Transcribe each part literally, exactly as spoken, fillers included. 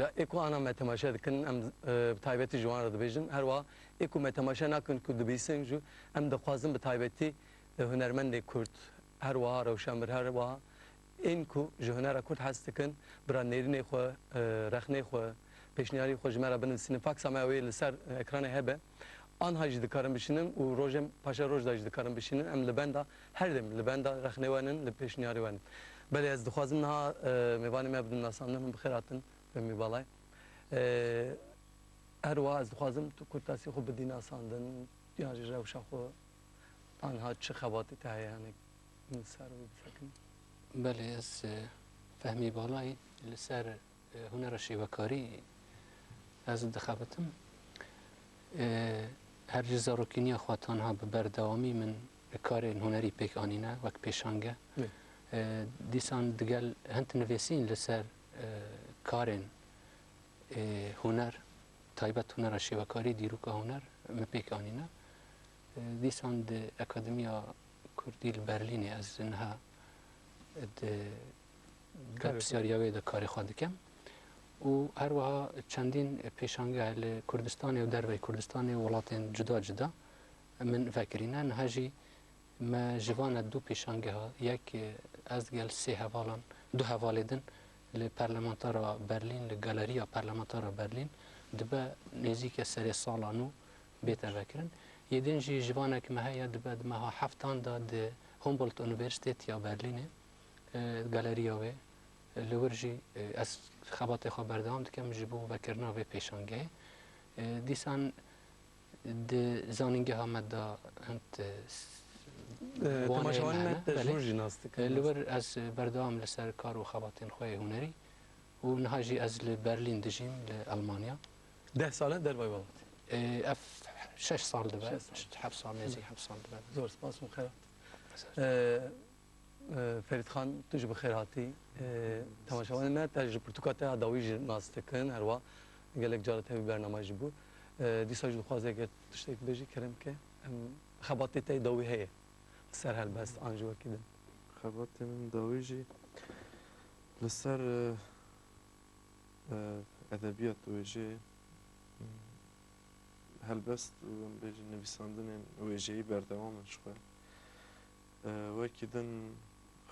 Ya ê ku ana me temaşe dikin, em, e, bi taybetî ji wan re dibêjin. Her wiha ê ku me temaşe nakin ku dibîsin jî, em dixwazin bi taybetî, e, hunermendê Kurd, her wiha rewşenbir, her wiha ên ku ji hunera Kurd hez dikin, bira nêrînê xwe, e, rexnê xwe, pêşniyarî xwe ji me re binivîsînin. Faksa me ew ê li ser ekranê hebe. Anha jî dikarin bişînin û rojên paşê roj de jî dikarin bişînin. Em li benda, her dem li benda rexnê we nin, li pêşniyarê we nin. Belê ez dixwazim niha, e, mêvanê me bidin nasandin, hûn bi xêr hatin, Fehmî Balay. E, her wiha ez dixwazim tu kurtasî xwe bidî nasandin, yan jî rewşa xwe, anha çi xebatê te heye, hinek min ser wî bisekin. Belê, ez, e, Fehmî Balay, li ser e, hunera şêwekarî ez dixebitim. E, her ji zarokîniya xwe tanha bi berdewamî min karên hunerî pêk anîne wek pêşange. Lê. E, dîsan digel hind nivîsîn li ser, e, karên, e, huner, taybet hunera şêwekarî, dîroka huner min pêk anîne. E, dîsan di Akademiya Kurdî li Berlînê ez niha di Kare. Berpirsyariya wê de karê xwe dikim. Û her wiha çendîn pêşangeha li Kurdistanê û derveyî Kurdistanê û welatên cuda cuda min vekirîne. Niha jî me ji van e du pêşangeha, yek ez digel sê hevalan, du hevalê din li Parlamentara Berlîn, li Galeriya Parlamentara Berlîn dibe nêzîke serê sala nû bête vekirin. Yê din jî ji vanek me heye, dibe di meha heftan de di Humboldt Universität ya Berlînê, e, galeriya wê. Li wir jî, e, ez xebatê xwe berdewam dikim ji bo vekirina vê pêşangehê. E, dîsan di zanîngeha me de hind, e, s-, E, waneyên temaşevanên me hene, te ji belê. Hûn jî nas dikin. E, li wir ez, e, berdewam li ser kar û xebatên xwe yê hunerî û niha jî ez li Berlîn dijîm, li Elmanya. Deh sal e dervayî welatê? E, ev şeş sal dibe. Şeş sal. Heft sal, nêzî heft sal dibe. Zor spas û xêr hat. Spas. E, e, Ferîd Xan, tu jî bi xêr hatî. E, temaşevanê me, te ji pirtûka te ya dawî jî nas dikin, herwa gelek cara tevî bernama jî bû. E, dîsa jî dixwaze eger tiştek bêjî, kerem ke. Em, xebatê te yê dawî heye li ser helbest an jî wekî din? Xebatê min dawî jî li ser, e, e, edebiyat, wêje, helbest û, em bêjin, nivîsandinên wêjeyî berdewam in ji xwe. E, wekî din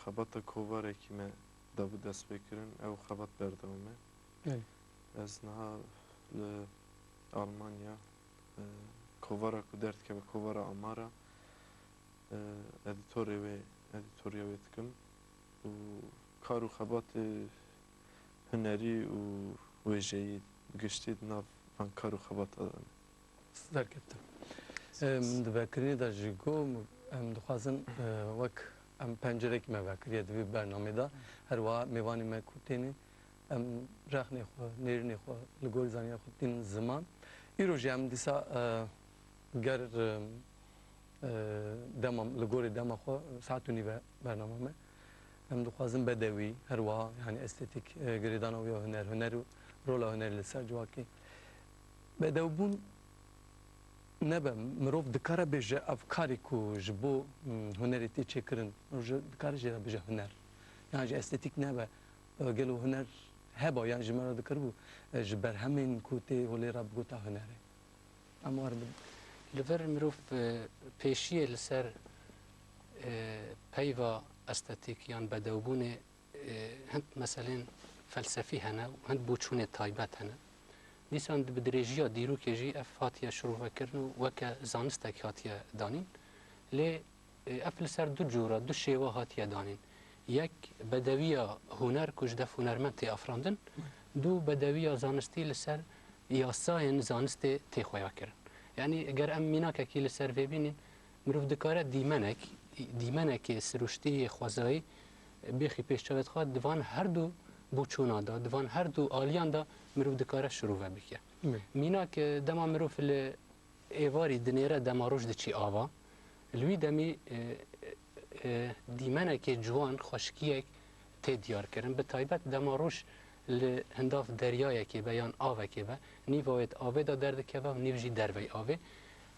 xebata kovarekî me dabû destpêkirin, ew xebat berdewam e. Belê. Ez niha li Almanya, e, kovara ku derdikeve, kovara Amara, e, edîtorê wê, edîtoriya wê dikim û kar û xebatê hunerî û wêjeyî bi giştî di nav van kar û xebata de ne. Derketim. Em, di vekirinê de jî got, em dixwazin, e, wek em pencerekî me vekiriye di vî bernamê de. Her wiha mêvanê me ku têne, em rexnê xwe, nêrînê xwe li gorî zaniya xwe tînin ziman. Îro jî em dîsa, e, ger, e, e, dema, li gorî dema xwe saet û nîve bernama me. Em dixwazin bedewî, her wiha, yanî estetîk, e, girêdana wî ya huner, huner û rola hunerê li ser civakê. Bedewbûn nebe, mirov dikare bêje ev karê ku ji bo, hmm, hunerê tê çêkirin, mirov jî dikare jê re bêje huner. Yan jî estetîk nebe, e, gelo huner heba, yan ji me re dikiribû, e, ji berhemên ku tê holê re bigota hunerê. Em war bidin. Li vir mirov, e, pêşiyê li ser, e, peyva estetîk yan bedewbûnê, e, hind meselên felsefî hene û hind boçûnê taybet hene. Dîsan di bi dirêjiya dîrokê jî ev hatiye şirovekirin û weke zanistek hatiye danîn. Lê, e, ev li ser du cûra, du şêwa hatiye danîn. Yek bedewiya huner ku ji def hunermend tê afirandin, du bedewiya zanistî li ser yasayên zanistê tê xweyakirin. Yanî ger em mînakekî li ser vê bînin, mirov dikare dîmenek, dîmenekê siruştî yê xwezayî bêxî pêş çavê xwe, di van her du boçûna de, di van her du aliyan de mirov dikare şirove bike. Mînak, e, dema mirov li êvarî dinêre dema roj diçî ava, li wî demî, e, e, dîmenekê ciwan, xweşikiyek tê diyar kirin. Bi taybet dema roj li hindav deryayekê be yan avekê be, nîv avê di avê de derdikeve û nîv jî dervey avê.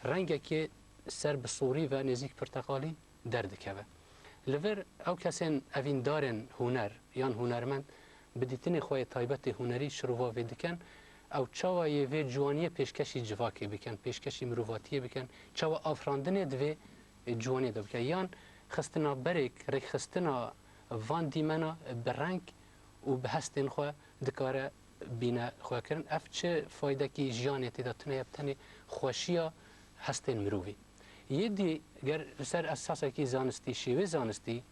Rengekê ser bi sorî ve nêzîk pirteqalî derdikeve. Li vir ew kesên evîndarên huner yan hunermend bi dîtinê xwe yê taybet ê hunerî şirova vê dikin, ew çawa yê vê ciwaniyê pêşkêşî civakê bikin, pêşkêşî mirovatiyê bikin, çawa afirandinê di vê, e, ciwaniyê de bike. Yan xistina berêk, rêkxistina van dîmena bi reng û bi hestên xwe dikare bîne xwe kirin. Ev çi faydekî jiyanê tê de tune ye, bi tenê xweşiya hestên mirovî. Yê dî ger li ser esasekî zanistî, şêwê zanistî,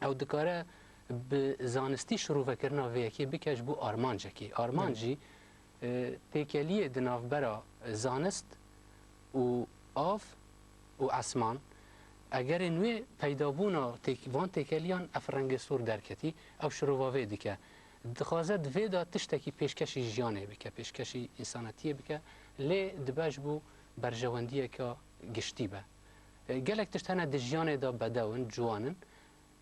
ew dikare bi zanistî şirovekirina vê yekê bike ji bo armancekî. Armanc Belê. jî, e, têkeliyê di navbera zanist û av û esman. Egerên wê peydabûna têk-, van têkeliyan ev rengê sor derketî, ew şirova vê dike. Dixwaze di vê de tiştekî pêşkêşî jiyanê bike, pêşkêşî însanetiyê bike, lê dibe ji bo berjewendiyeke giştî be. E, gelek tişt hene di jiyanê de bedew in, ciwan in,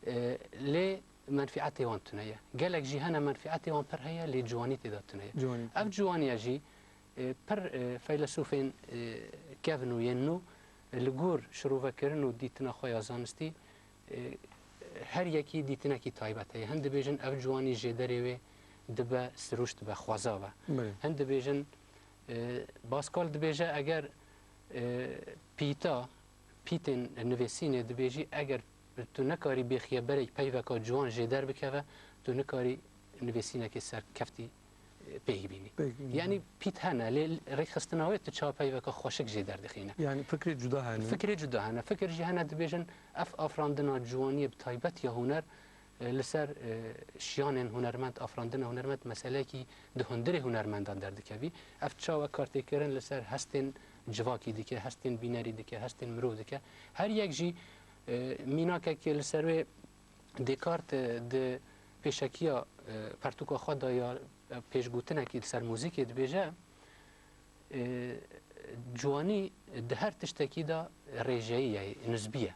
e, lê menfîetê wan tune ye. Gelek jî hene menfîetê wan pir heye, lê ciwanî tê de tune ye. Ciwanî. Ev ciwaniye jî, e, pir, e, feylesûfên, e, kevn û yên nû, e, li gor şirovekirin û dîtina xwe ya zanistî, e, her yekî dîtinekî taybet heye. Hin dibêjin ev ciwanî jêderê wê dibe sirûşt, dibe xweza be. Belê. Hin dibêjin, e, Pascal dibêje eger, e, pîta, pîtên nivîsînê dibêjî eger tu nekarî bêxiye berek peyveka ciwan jêder bikeve, tu nikarî nivîsînekê serkeftî, e, pêk bînî. Pêk bînî. Yanî pît hene, lê rêkxistina wê tu çawa peyveka xweşik jê derdixîne. Yanî fikrê cuda hene. Fikrê cuda hene. Fikir jî hene dibêjin, ev afirandina ciwaniyê bi taybet ya huner, e, li ser, e, şiyanên hunermend, afirandina hunermend meseleyekî di hundirê hunermendan derdikevî. Ev çawa kartêkirin li ser hestên civakî dike, hestên bînerî dike, hestên mirov dike. Her yek jî, e, mînakek li ser wê Descartes, e, di pêşekiya, e, pertûka xwe de ya, e, pêşgotinekî li ser muzîkê dibêje, e, ciwanî di her tiştekî de rêjeyî ye, nizbî ye.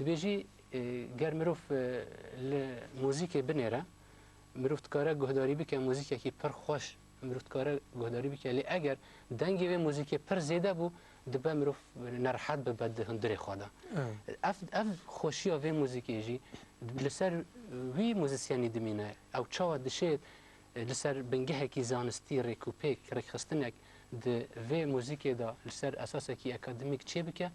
Dibêjî, e, ger mirov, e, li muzîkê binêre, mirov dikare guhdarî bike muzîkekî pir xweş, mirov dikare guhdarî bike, lê eger dengê vê muzîkê pir zêde bû, dibe mirov nerehet bibe di hundirê xwe de. Evet. Ev, ev xweşiya vê muzîkê jî li ser wî muzîsyenî dimîne. Ew çawa dişê li ser bingehekî zanistî rêkûpêk, rêkxistinek di vê muzîkê de li ser esasekî akademîk çêbike,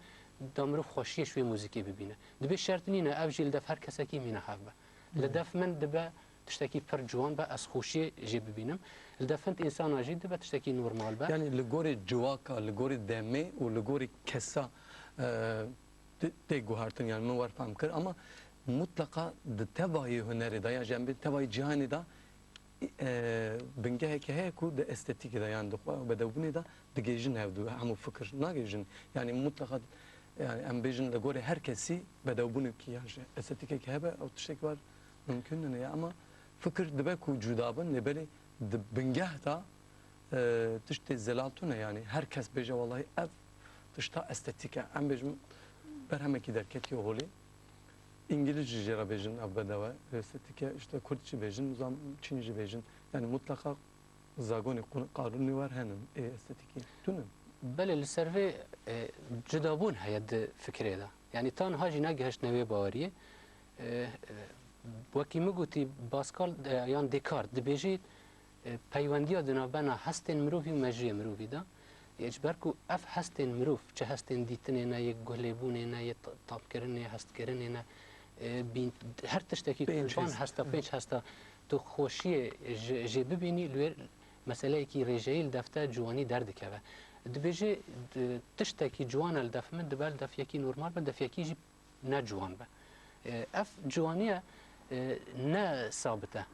da mirov xweşiyê ji wê muzîkê bibîne. Dibê şert nîne ev jî li def her kesekî mîna hev be. Li Hmm. def min dibe tiştekî pir ciwan be, ez xweşiyê jê bibînim. Li def hind însana jî dibe tiştekî normal be. Yanî li gorî civaka, li gorî demê û li gorî kesa, e, tê, tê guhartin, yanî min wer fehm kir, ama mutleqa di tevayê hunerê de, yan jî em bê tevayê cîhanê de, e, bingeheke heye ku di estetîkê de, yan di xwe bedewbûnê de digihêjin hevdu, hemû fikir nagihêjin. Yanî mutleqa, yanî em bêjin li gorî her kesî bedewbûnekî yan jî estetîkekî hebe, ew tiştekî wer mimkun nîne. Ama fikir dibe ku cuda bin, lê belê di bingeh de, e, tiştê zelal tune, yanî her kes bêje, wellahî ev tişta estetîk e. Em bêjin berhemekî derketiye holê. Îngiliz jî jê re bêjin ev bedew e, estetîk e, işte kurdî jî bêjin, zam çîn jî bêjin. Yanî mutleqa zagonê qun-, qanûnê wer henin, ê estetîkî tune. Belê, li ser vê, e, cudabûn heye di fikirê de. Yanî ta niha jî negihiştine wê baweriyê. E, e, wekî min gotî, Pascal, e, yan Descartes dibêjî, e, peywendiya di navbena hestên mirovî û mejiyê mirovî de. Yê ji ber ku ev hestên mirov, çi hestên dîtinê ne, yê guhlêbûnê ne, yê t-, tamkirinê, hestkirinê ne, e, bîn-, her tiştekî Pênc van hest. hesta, pênc hesta, tu xweşiyê ji, jê bibînî, li wê meseleyekî rêjeyî li def de ciwanî derdikeve. Dibêje, di, tiştekî ciwan e li def min, dibe li def yekî normal be, def yekî jî ne ciwan be. E, ev ciwaniye, e, ne sabit e.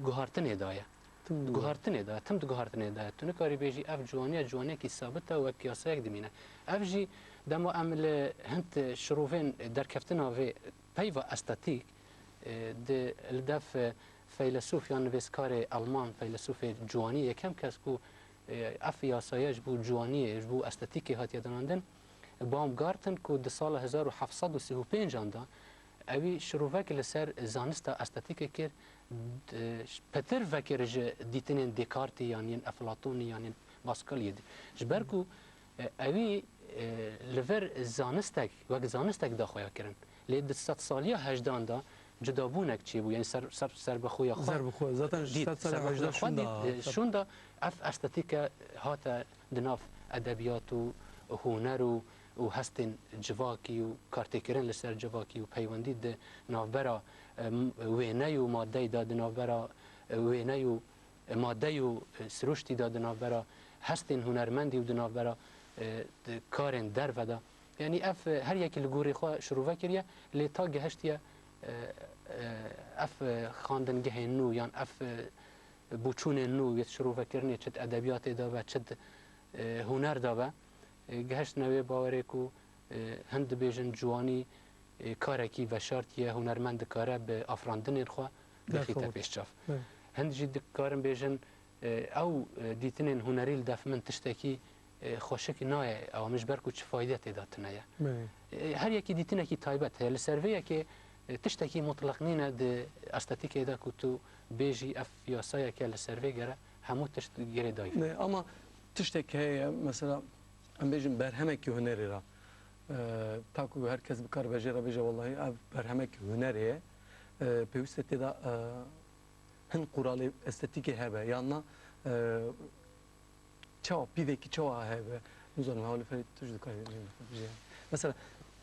Guhartinê de ye. Tim di Guhartinê de, tim di guhartinê de. Tu nikarî bêjî ev ciwaniye, ciwaniyekî sabit e û wek piyasayek dimîne. Ev jî dema em li hind şirovên derkeftina vê peyva estetîk, e, di, li def, e, feylesûf yan nivîskarê Alman, feylesûfê ciwanî, yekem kes ku, e, ev yasaya ji bo ciwaniyê, ji bo estetîkê hatiye danandin, Baumgarten ku di sala hezar û heft sed û sî û pêncan de ewî şirovek li ser zanista estetîkê kir, d-, pitir vekir ji dîtinên Descartesî yan yên Eflatonî yan yên Pascalî dî. Ji ber ku, e, ewî, e, li vir zanistek, wek zanistek da xwe ya kirin. Lê di sedsaliya hejdan de cudabûnek çêbû, yanî ser, ser, serbixweya xwe Serbixwe, zaten dît, sed sala serbixweya xwe şûnda, dît, e, ser- şûnda ev estetîke hate di nav edebiyat û huner û, û hestên civakî û kartêkirin li ser civakî û peywendî di navbera, e, m-, wêney û madeyê de, di navbera, e, wêney û, e, madey û, e, siruştî de, di navbera hestên hunermendî û di navbera, e, di karên derve de. Yanî ev, e, her yekî li gorî xwe şirove kiriye, lê ta gehiştiye, e, e, ev, e, xandingehên nû yan ev, e, boçûnên nû yê şirovekirinê çi di edebiyatê de be, çi di, e, huner de be, e, gehiştine wê bawerê ku, e, hin dibêjin ciwanî, e, karekî veşartî ye, hunermend dikare bi afirandinên xwe bixîte Derxewit. pêş çav. Evet. Hin jî dikarin bêjin, e, ew, e, dîtinên hunerî li def min tiştekî, e, xweşik nayê, ew min ji ber ku çi fayde tê de tune ye. Belê. E, her yekî dîtinekî taybet heye. Li ser vê yekê, e, tiştekî mutleq nîne di estetîkê de ku tu bêjî ev yasayeke li ser vê gere hemû tişt girêdayî. Ne, ama tiştek heye, mesela, em bêjin berhemekî hunerê re, e, ta ku her kes bikare jê re bêje, wellahî ev berhemekî hunerê ye, e, pêwîst e tê de, e, hin quralê estetîkê hebe, yan na, e, çawa, pîvekî çawa hebe? Nizanim, hewlê Ferîd, tu jî dikarî jî bixwe bijî. Mesela,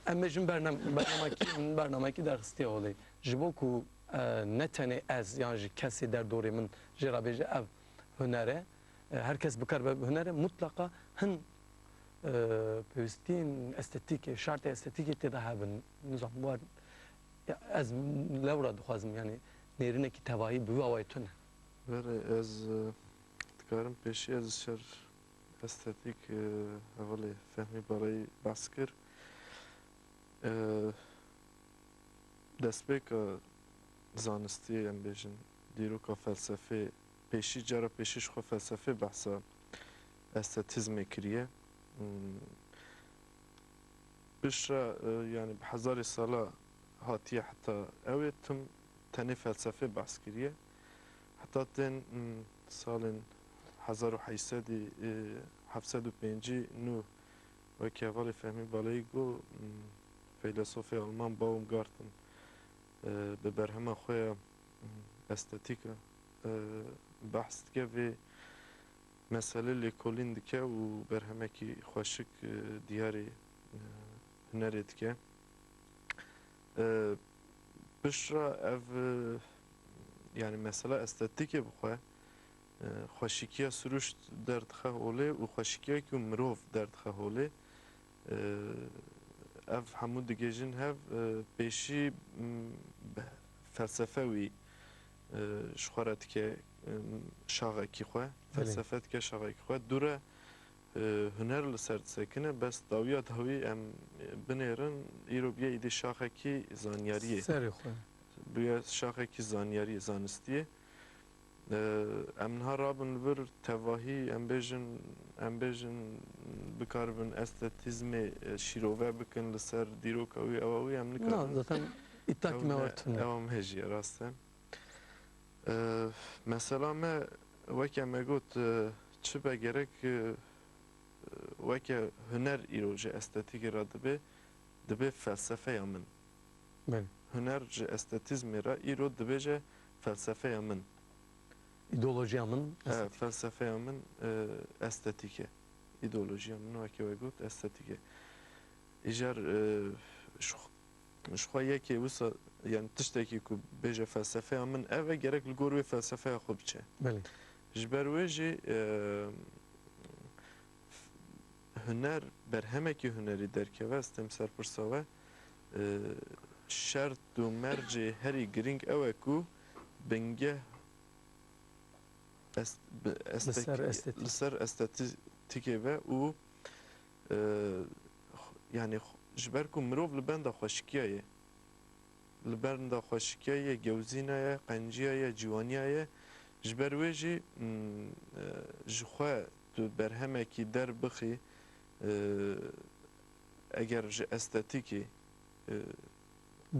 em bêjin bernam-, bernamekî, bernamekî derxistiye holê. Ji bo ku, e, ne tenê ez yan jî kesê derdorê min jê re bêje ev huner e, e, her kes bikar be huner e, mutleqa hin, e, pêwîstiyên estetîkê, şartê estetîkê tê de hebin. Nizanim, war, ya, ez lewra dixwazim, yanî nêrînekî tevayî bi wî awayî tune. Berê ez, e, dikarim pêşî ez ser estetîk, e, hevalê Fehmî Balayî behs kir. E, destpêka zanistiyê, em bêjin, dîroka felsefê, pêşî, cara pêşî ji xwe felsefê behsa estetîzmê kiriye. Hmm, Piştre, e, yanî bi hezarê sala hatiye heta ew ê tim tenê felsefê behs kiriye. Heta tên, m, salên hezar û heyşt sedî, e, heft sed û pêncî nû wekî hevalê Fehmî Balayî got, m, feylesofê Alman Baumgarten, e, bi berhema xwe ya, m, estetîka, e, behs dike vê meselê lêkolîn dike û berhemekî xweşik, e, diyarê, e, hunerê dike. E, piştre ev, e, yanî mesela estetîkê bi xwe, e, xweşikiya siruşt derdixe holê û xweşikiya ku mirov derdixe holê. E, ev hemû digihêjin hev, e, pêşî, m, be-, felsefe wî, e, ji xwe re dike, e, şaxekî xwe, Belê. felsefe dike şaxekî xwe. Dû re, e, huner li ser disekine, bes dawiya dawî em, e, binêrin, îro bûye îdî şaxekî zanyariyê. Serê xwe. Bûye şaxekî zanyariyê, zanistiyê. E, em niha rabin li vir tevahî, em bêjin, em bêjin bikaribin estetîzmê, e, şîrove bikin li ser dîroka wî, ewa wî em nikarin. Na, zaten îtakî me Ew ne, were tune. Ewa me jî ye, rast e. E, mesela me, weke me got, e, çi be gerek, e, weke huner îro ji estetîkê re dibe, dibe felsefeya min. Belê. Huner ji estetîzmê re îro dibêje felsefeya min. Îdeolojiya min E, estetîk. felsefeya min, e, estetîk e. Îdeolojiya min weke we got estetîk e. Îcar, e, ji xwe, ji xwe yekê wisa, yani tiştekî ku bêje felsefeya min ev e, gerek li gor wê felsefeya xwe biçe. Belê. Ji ber wê jî, e, huner, berhemekî hunerî derkeve, ez têm ser pirsa we, e, şert û mercê herî girîng ew e ku bingeh est-, bi-, Li ser estek-, estetîk. li ser estetîkê ve û, e, xw-, yani xw-, ji ber ku mirov li benda xweşikiya ye. Li benda xweşikiya ye, gewzîna ye, qenciya ye, ciwaniya ye. Ji ber wê jî, mm, e, ji xwe tu berhemekî derbixî, e, eger ji estetîkê, e,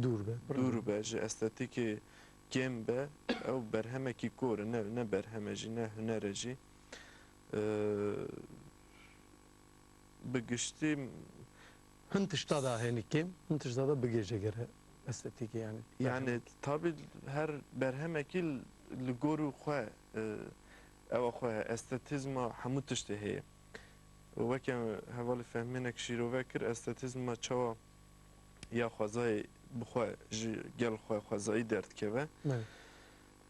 Dûr be, dûr be, ji estetîkê kêm be, ew berhemekî kor e, ne, ne berhem e jî, ne huner e jî. E, bi giştî Hin tişta da hênî kêm, hin tişta da bigêje gere. estetîkê, yanî Yani berhemek. Tabi her berhemekî li gor û xwe, e, ewa xwe heye. Estetîzma hemû tiştê heye. Weke hevalê Fehmînek şîrove kir, estetîzma çawa ya xwezayê bi xwe ji gel xwe xwezayî derdikeve. Belê.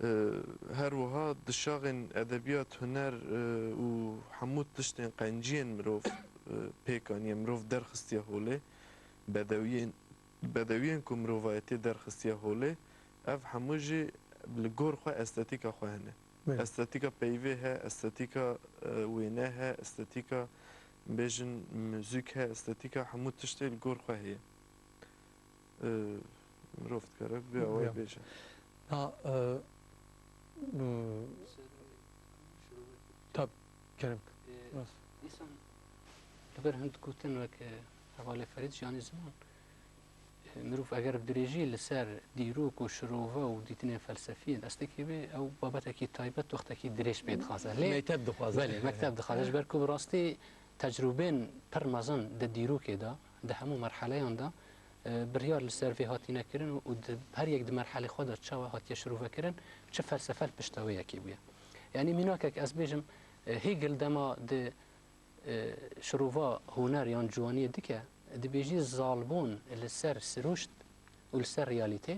E, Her wiha di şaxên edebiyat, huner, e, û hemû tiştên qenciyên mirov, e, pêk aniye, mirov derxistiye holê. Bedewiyên, bedewiyên ku mirovayetê derxistiye holê, ev hemû jî li gor xwe estetîka xwe hene. Belê. Estetîka peyvê he, estetîka, e, wêne he, estetîka, bêjin, muzîk he, estetîka hemû tiştê li gor xwe heye. E, Mirov dikare vê awayî Ya. Bêje. Ha, e, m, tab, kerem. Rast. Dîsan li ber hin digotin wek, e, hevalê Ferîd, jiyanê ziman, e, mirov eger bi dirêjî li ser dîrok û şirove û dîtinên felsefî destekê bê, ew babetekî taybet, wextekî dirêj pê dixwaze. Lê Mekteb dixwaze. Belê, mekteb dixwaze. Ji ber ku bi rastî tecrûbên pir mezin di dîrokê de, di hemû merheleyan de, e, biryar li ser vê hatine kirin û, û di, her yek di merhelê xwe de çawa hatiye şirove kirin, çi felsefe li pişta wê yekê bûye. Yanî mînakek ez bêjim, e, Hegel dema di, e, şirova huner yan ciwaniyê dike, dibêjî zalbûn li ser siruşt û li ser realîtê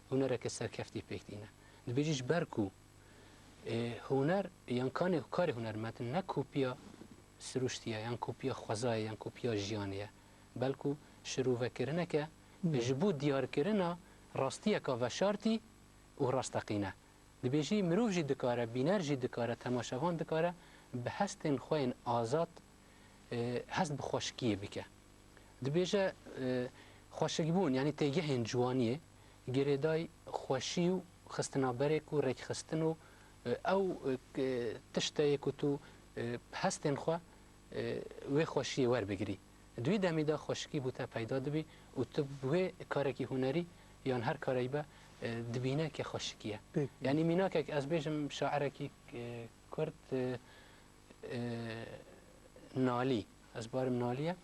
hunereke serkeftî pêk tîne. Dibêjî ji ber ku, e, huner yan kanê, karê hunermend ne kopiya siruştî ye yan kopiya xwezayê yan kopiya jiyanê ye. Belku şirovekirineke ji bo diyarkirina rastiyeka veşartî û rasteqîne. Dibêjî mirov jî dikare, bîner jî dikare, temaşevan dikare bi hestên xwe yên azad, e, hest bi xweşikiyê bike. Dibêje, e, xweşikbûn, yanî têgehên ciwaniyê, girêdayî xweşî û xistina berê ku rêkxistin û, e, ew, e, k-, tişt e yê ku tu, e, hestên xwe, e, wê xweşiyê werbigirî. Di wî demî de xweşikî bo te peyda dibî û tu bi wê karekî hunerî yan her kareyî be, e, dibîne ke xweşikî ye. Pêk. Yanî mînakek ez bêjim şairekî, e, kurd, e, e, Nalî, ez barim Nalî ye.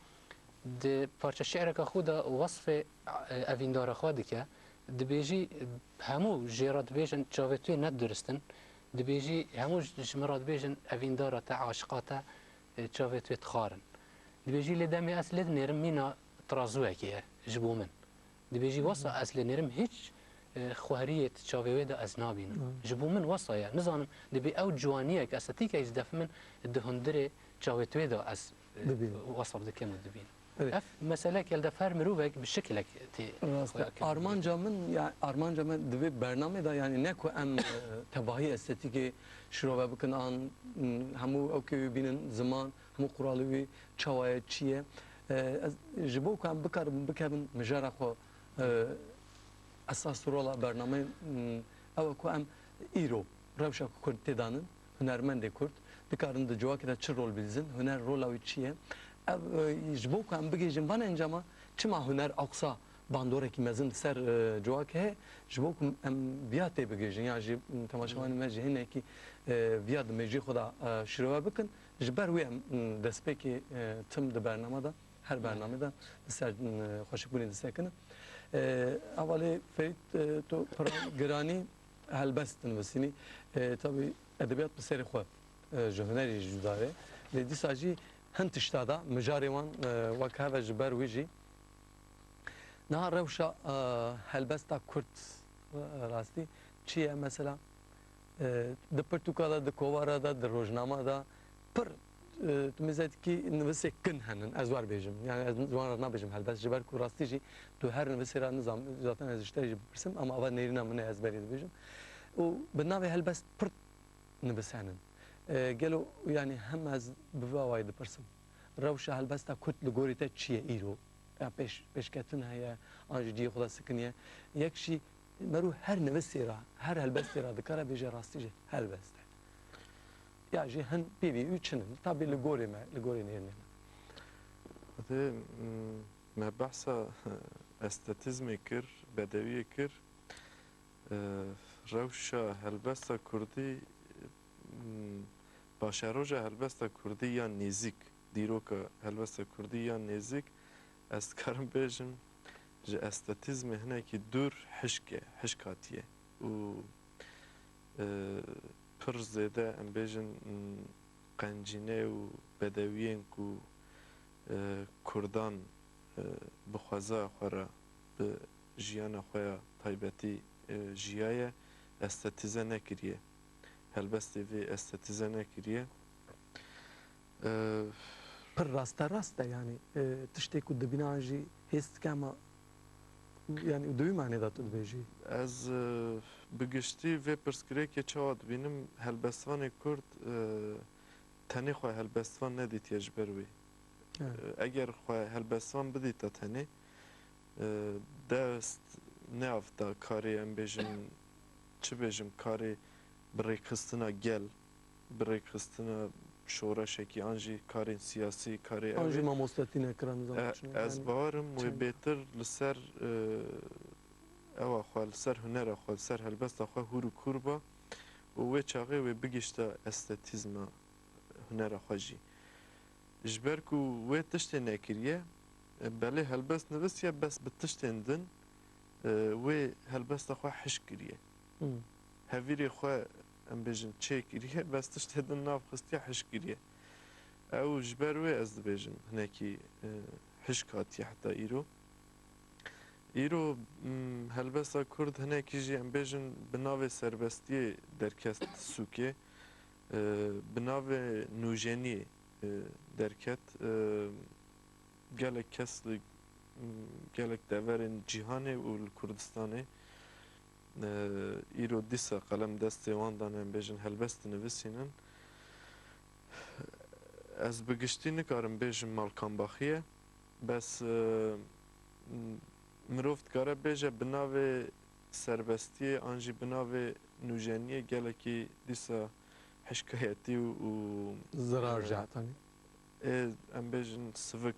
Di parça şi'reka xwe de wesfê, e, evîndara xwe dike. Dibêjî, hemû jê re dibêjin çavê tu yê ne durist in. Dibêjî, hemû ji, ji min re dibêjin evîndara te, aşiqa te, e, çavê tu yê dixwarin. Dibêjî, lê demê ez lê dinêrim mîna tirazûyekê ye ji bo min. Dibêjî, wesa ez lê nêrim hîç, e, xwehriyê di çavê wê de ez nabînim. Ji bo min wesa ye. Nizanim, dibê ew ciwaniyek, estetîkek ji def min di hundirê çavê tu wê de ez, e, Dibînim. Wesf dikim û dibînim. Evet. Ev meselek li def her mirovek bi şekilek tê. Rast e. Xweyakir. Armanca min, ya, armanca min di vê bernamê de, yanî ne ku em, e, tevahî estetîkê şirove bikin an, m, hemû ew kê wî bînin ziman, hemû quralê wî çawa ye, çi ye. E, ez, ji bo ku em bikarin bikevin mijara xwe, e, esas rola bernameyê, m, ew e ku em îro rewşa ku Kurd tê danin, hunermendê Kurd dikarin di civakê de çi rol bilîzin, huner rola wî çi ye? Ev, e, ji bo ku em bigihîjin van encama, çima huner ewqasa bandorekî mezin li ser, e, civakê heye, ji bo ku em viya tê bigihîjin, ya jî, m, temaşevanê me jî hinekî, e, viya di mêjiyê xwe de, e, şirove bikin, ji ber wê em, m, destpêkê, e, tim di bername de, her bernamê de li ser, e, xweşikbûnê disekinin. E, Hevalê Ferîd, e, tu pir giranî helbest dinivîsînî. E, tabî edebiyat bi serê xwe, e, ji hunerî jî cuda ye. Lê dîsa jî hin tişta da mijarê wan, e, wek hev e, ji ber wî jî. Niha rewşa, e, helbesta Kurd, e, rastî çi ye mesela? E, di pirtûka de, di kovara de, di rojnama de pir, e, tu mêze dikî nivisê kin henin, ez wer bêjim. Yani ez wan re nabêjim helbest, ji ber ku rastî jî tu her nivisê re nizam, zaten ez ji te jî bipirsim, ama ava nêrîna min e, ez berê dibêjim. Û bi navê helbest pir nivis henin. E, gelo, yani hem ez bi vê awayî dipirsim. Rewşa helbesta Kurd li gorî te çi ye îro? Ya pêş, pêşketin heye, an ji cihê xwe de sikiniye. Yek jî Mero her nivisê re, her helbestê re dikare bêje rastî jî helbest e. Ya jî hin pêvî û çin in. Tabî li gorê me, li gorê nêrînê me. Dê, mm, me behsa estetîzmê kir, bedewiyê kir. E, Rewşa helbesta kurdî, mm, paşeroja helbesta kurdî ya nêzîk, dîroka helbesta kurdî ya nêzîk, ez dikarim bêjim, ji estetîzmê hinekî dûr hişk e, hişk hatiye. Û, e, pir zêde, em bêjin, m, qencîne û bedewiyên ku, e, Kurdan, e, bi xwezaya xwe re, bi jiyana xwe ya taybetî, e, jiyaye, estetîze nekiriye. Helbestê vê estetîze nekiriye. E, Pir rasterast e, yanî, e, tiştê ku dibîne an jî hêz dike, ama, yanî, di wî manê de tu dibêjî. Ez, e, bi giştî vê pirsgirêkê çawa dibînim, helbestvanê Kurd, e, tenê xwe helbestvan nedîtiye ji ber wê. Evet. E, eger xwe helbestvan bidîta tenê, e, dest neavta karê, em bêjin, çi bêjim, karê bi rêkxistina gel, bi rêkxistina şoreşekî an jî karên siyasî, karê An ew jî ê. mamostetî nekirin, E, zaten çi ne, ez yanî, bawerim wê çend- bêtir li ser, e, ewa xwe, li ser hunera xwe, li ser helbesta xwe hûr û kûr ba û wê çaxê wê bigihişta estetîzma hunera xwe jî. Ji ber ku wê tiştê nekiriye, e, belê helbest nivisiye, bes bi tiştên din, e, wê helbesta xwe hişk kiriye. Hmm. Hevîrê xwe, em bêjin, çêkiriye, bes tiştê din nav xistiye, hişk kiriye. Ew ji ber wê ez dibêjim, hinekî, e, hişk hatiye heta îro. Îro, m, helbesta Kurd hinekî jî, em bêjin, bi navê serbestiyê derkest sûkê, e, bi navê nûjeniyê, e, derket. E, gelek kes li, m, gelek deverên cîhanê û li Kurdistanê, e, îro dîsa qelem destê wan dane, em bêjin, helbest dinivîsînin. Ez bi giştî nikarim bêjim malkambaxî ye, bes, e, mirov dikare bêje bi navê serbestiyê an jî bi navê nûjeniyê gelekî dîsa hişkayetî û, û, Zirar e, jî hetanî. Ê, em bêjin, sivik,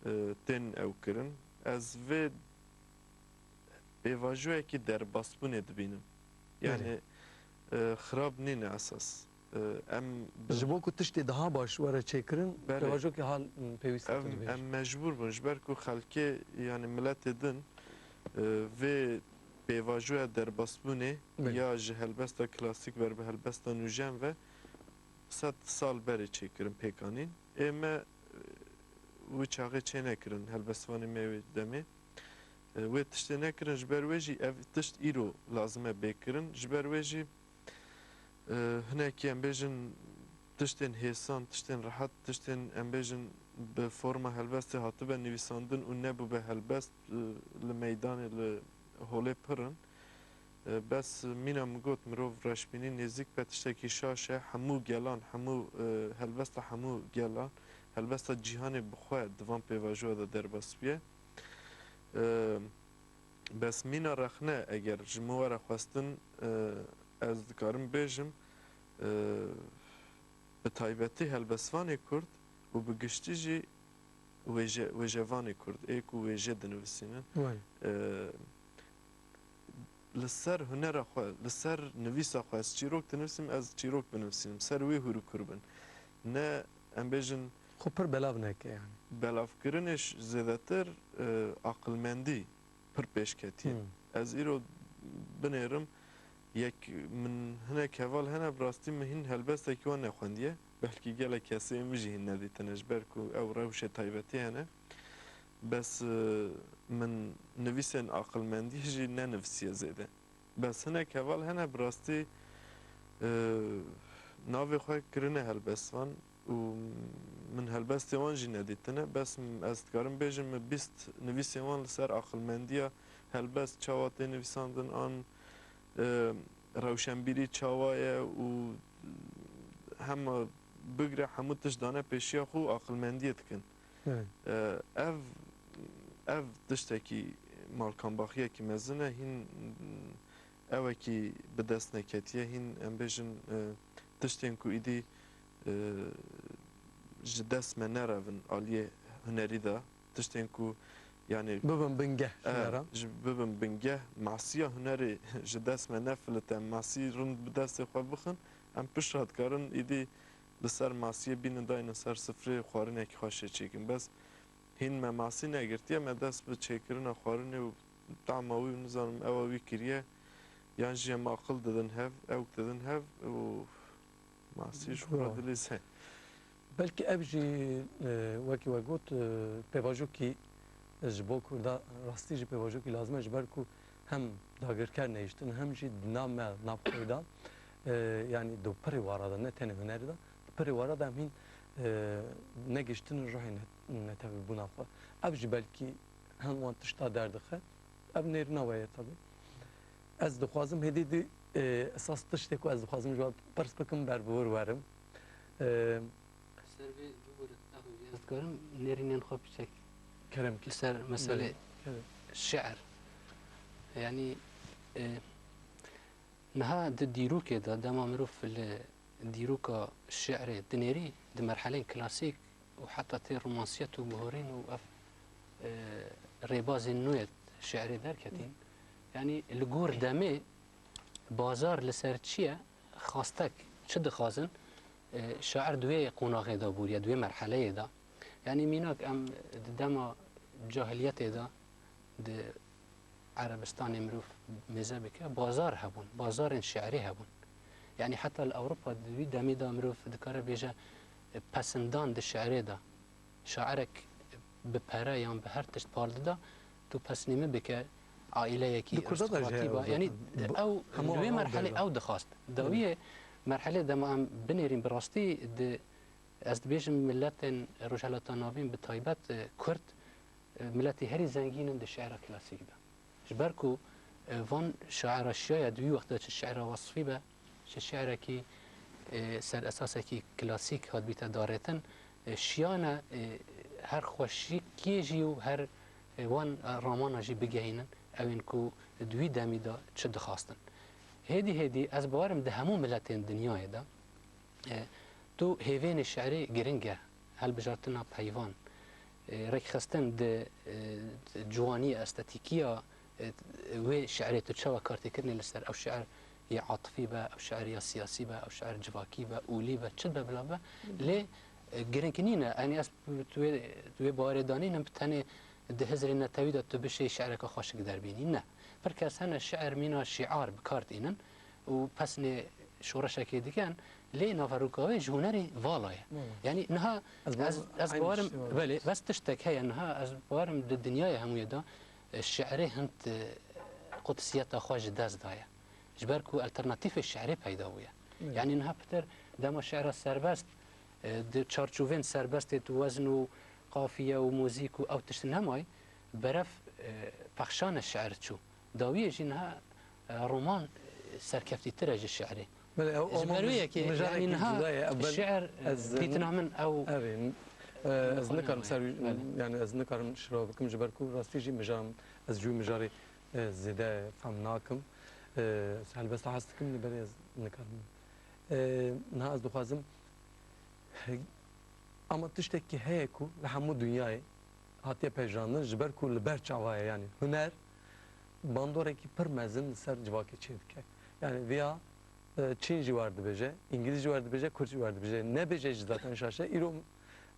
e, tên ew kirin. Ez vê pêvajoyekî derbasbûnê dibînim. Belê. Yanî, e, xirab nîne esas. E, em bi- Ji bo ku tiştê daha baş were çêkirin, Belê. pêvajokê hal, m, pêwîst e Em, tu dibêjî. Em mecbûr bûn, ji ber ku xelkê, yanî miletê din, e, vê pêvajoya derbasbûnê Belê. ya ji helbesta klasîk ber bi helbesta nûjen ve sed sal berê çêkirin, pêkanîn. Ê me, e, wî çaxê çê nekirin, helbestvanê me wê demê. E, wê tiştê nekirin, ji ber wê jî ev tişt îro lazim e bê kirin. Ji ber wê jî, e, hinekî, em bêjin, tiştên hêsan, tiştên rehet, tiştên, em bêjin, bi forma helbestê hatibe nivîsandin û nebûbe helbest, e, li meydanê, li holê pir in. E, bes mîna min got, mirov reşbînî nêzîk be tiştekî şaş e. Hemû gelan, hemû, e, helbesta hemû gelan, helbesta cîhanê bi xwe di van pêvajoya de derbas bûye. E, bes mîna rexne eger ji min were xwestin, e, ez dikarim bêjim, e, bi taybetî helbestvanê Kurd û bi giştî jî wêje-, wêjevanê Kurd, ê ku wêje dinivîsînin, Belê. e, li ser hunera xwe, li ser nivîsa xwe, ez çîrok dinivîsim, ez çîrok binivîsînim, ser wê hûr û kur bin. Ne, em bêjin, Xwe pir belav neke, yanî. Belavkirinê ş-, zêdetir, e, aqilmendî pir pêş ketiye. Hmm. Ez îro binêrim, yek, min hinek heval hene, bi rastî min hîn helbestekî wan nexwendiye. Belkî gelek kesê min jî hîn nedîtine, ji ber ku ew rewşê taybetî hene. Bes, e, min nivîsên aqilmendî jî nenivîsiye zêde. Bes hinek heval hene, bi rastî, e, navê xwe kirine helbestvan û min helbestê wan jî nedîtine. Bes m-, ez dikarim bêjim, min bîst nivîsên wan li ser aqilmendiya helbest, çawa tê nivîsandin, an, e, rewşenbîrî çawa ye û hema bigre hemû tişt dane pêşiya xwe û aqilmendiyê dikin. Evet. E, ev, ev tiştekî malkambaxiyekî mezin e, hîn ewekî bi dest neketiye, hîn em bêjin, e, tiştên ku îdî, e, ji dest me nerevin aliyê hunerî de, tiştên ku, yanî, Bibin bingeh e, hunera. ji bibin bingeh, masiya hunerê ji dest me nefilite, masî rind bi destê xwe bixin, em piştre dikarin îdî li ser masiyê bînin daynin ser sifrê xwarinekî xweş çêkin. Bes Hîn me masî negirtiye, me dest bi çêkirina xwarinê û tama wî û nizanim ewa wî kiriye, yan jî em aqil didin hev, ewk didin hev û masî ji xwe Bravo. dilîze. Belkî ev jî, e, wekî we got, e, pêvajoyekî ji bo Kurda rastî jî pêvajoyekî lazim e, ji ber ku hem dagirker nehiştin, hem jî di nav me, nav xwe de, e, yanî di pirê wara de, ne tenê hunerê de, di pirê wara de em hîn, e, negihiştin ruhê ne-, netewîbûna xwe. Ev jî belkî hem wan tişta derdixe. Ev nêrîna we ye tabii. Ez dixwazim hêdî dî, e, esas tiştê ku ez dixwazim ji we pirs bikim, ber bi wir werim. E, Ser vê bibûrit, axivî ez dikarim nêrînên xwe piçek Kerem ki. li ser meselê Belê, kerem. şiir. Yanî, e, niha di dîrokê de, dema mirov li dîroka şiirê dinêrî, di merhelên klasîk û heta tê romansiyet û guhorîn û ev, e, rêbazên nû yê şiirê derketîn. Yanî li gor demê bazar li ser çi ye, xastek çi dixwazin, e, şair di wê qonaxê de bûriye, di wê merheleyê de. Yanî mînak em di dema cahiliyetê de di Erebistanê mirov mêze bike, bazar hebûn, bazarên şiirê hebûn. Yanî heta li Ewropa di wî demê de mirov dikare bêje, e, pesindan di şiirê de. Şairek bi pere yan bi her tişt pal dida, tu pesnê min bike, aîleyekî Di Kurda de jî arîstokratî heye ba. o Yanî zaten. Bu, ew hemû li wê alan merhelê bêje. ew dixwast. Di Belê. wî merhelê dema em binêrîn bi rastî di, ez dibêjim miletên Rojhelata Navîn bi taybet, e, Kurd, e, miletî herî zengîn in di şiira klasîk de. Ji ber ku, e, van şaira şiyaya di wî wextê de çi şiira wasfî be, çi şiirekî, e, ser esasekî klasîk hatbîte darêtin, e, şiyane, e, her xweşikiyê jî û her, e, wan, e, ramana jî bigehînin, ew ên ku di wî demî de çi dixwastin. Hêdî hêdî ez bawerim di hemû miletên dinyayê de, e, tu hêvênê şiirê giring e, hilbijartina peyvan, e, rêkxistin di, e, ciwanî, estetîkiya, e, wê şiirê tu çawa kartêkirinê li ser ew şiir yê atifî be, ew şiir ya siyasî be, ew şiir civakî be, olî be, çi be bila be, lê, e, giring nîne. Yanî ez tu wê, tu wê bawerê danînim bi tenê di hizrê netewî de tu bişêy şiireke xweşik derbînî. Ne. Pir kes hene şiir mîna şiar bi kar tînin û pesnê şoreşekê dikin, lê naveroka wê ji hunerê vala ye. Vala. Yanî niha Ez ez, bawerim ez aynı bawerim, şey var. belê, bes tiştek heye niha, ez bawerim di dinyayê hemûyê de, e, şiirê hind, e, qudsiyeta xwe ji dest daye. Ji ber ku alternatîfê şiirê peyda bûye. Evet. Yanî niha pitir dema şiira serbest, e, di çarçovên serbestê tu wezn û qafiye û muzîk û ew tişt nemay, beref, e, pexşane şiir çû. Dawiyê jî niha, e, roman, e, serkeftîtir e ji şiirê. Belê, ew, Ji ew ber wê mij-, yekê, mijarek yanî niha cuda ye. Ev bel-, şiir, e, ez, dîtina min ew Erê, e, ez nikarim ser, belê. yani ez nikarim şiro bikim, ji ber ku rastî jî mijarim, ez ji wî mijarê, e, zêde fehm nakim. E, ez helbesta hez dikim, lê belê ez nikarim. E, niha ez dixwazim, he, ama tiştekî heye ku li hemû dinyayê hatiye pejirandin, ji ber ku li ber çava ye, yanî huner bandorekî pir mezin li ser civakê çêdike. Yanî viya, e, çîn jî wer dibêje, îngilîz jî wer dibêje, kurd jî wer dibêje. Nebêje jî zaten şaş e. Îro,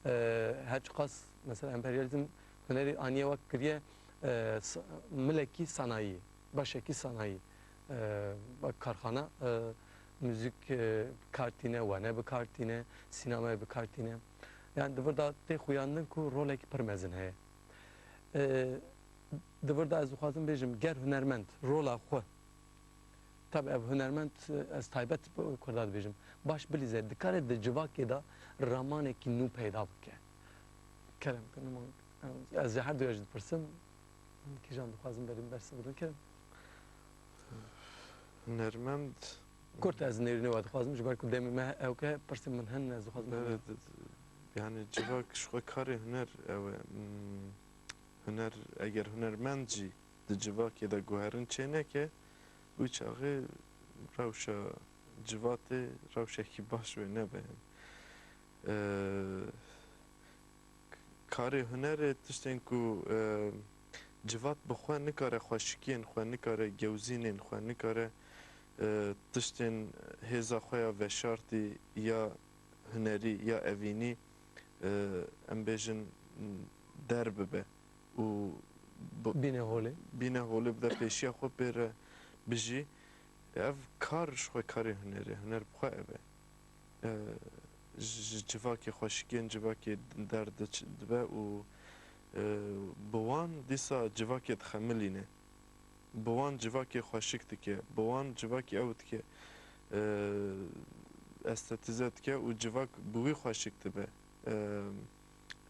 e, her çiqas mesela emperyalîzm hunerî aniye wek kiriye, e, sa-, milekî sanayî, başekî sanayî, e, wek karxana, e, muzîk, e, bi kar tîne, wene bi kar tîne, sînemaya bi kar tîne. Yani di vir de tê xuyandin ku rolekî pir mezin heye. E, di vir de ez dixwazim bêjim, ger hunermend rola xwe, tabi ev hunermend, e, ez taybet bi Kurda dibêjim, baş bilîze, dikare di civakê de ramanekî nû peyda bike. Kerem, ez ji her duya jî dipirsim, kîjan dixwazin berî bersiv bidin, kerem. Hunermend. Kurt ez nêrînê we dixwazim, ji ber ku demê me ewke pirsên min hene, ez dixwazim Belê, hene. d-, d-, yani civak ji xwe karê huner ew e. Hmm, huner, eger hunermend jî di civakê de guherin çêneke, wî çaxê rewşa civatê rewşekî baş wê nebe. Ee, Karê hunerê tiştên ku, e, civat bi xwe nikare xweşikiyên xwe, nikare gewzînên xwe, nikare, e, tiştên hêza xwe ya veşartî ya hunerî ya evînî, e, em bêjin, derbibe û bi-, Bîne holê. Bîne holê bide pêşiya xwe pê re bijî. Ev kar ji xwe karê hunerê, huner bi xwe ev e. E, ji, ji civakê xweşikên civakê derdê dibe û, e, bi wan dîsa civakê dixemilîne. Bi wan civakê xweşik dike, bi wan civakê ew dike, e, estetîze dike û civak bi wî xweşik dibe. E,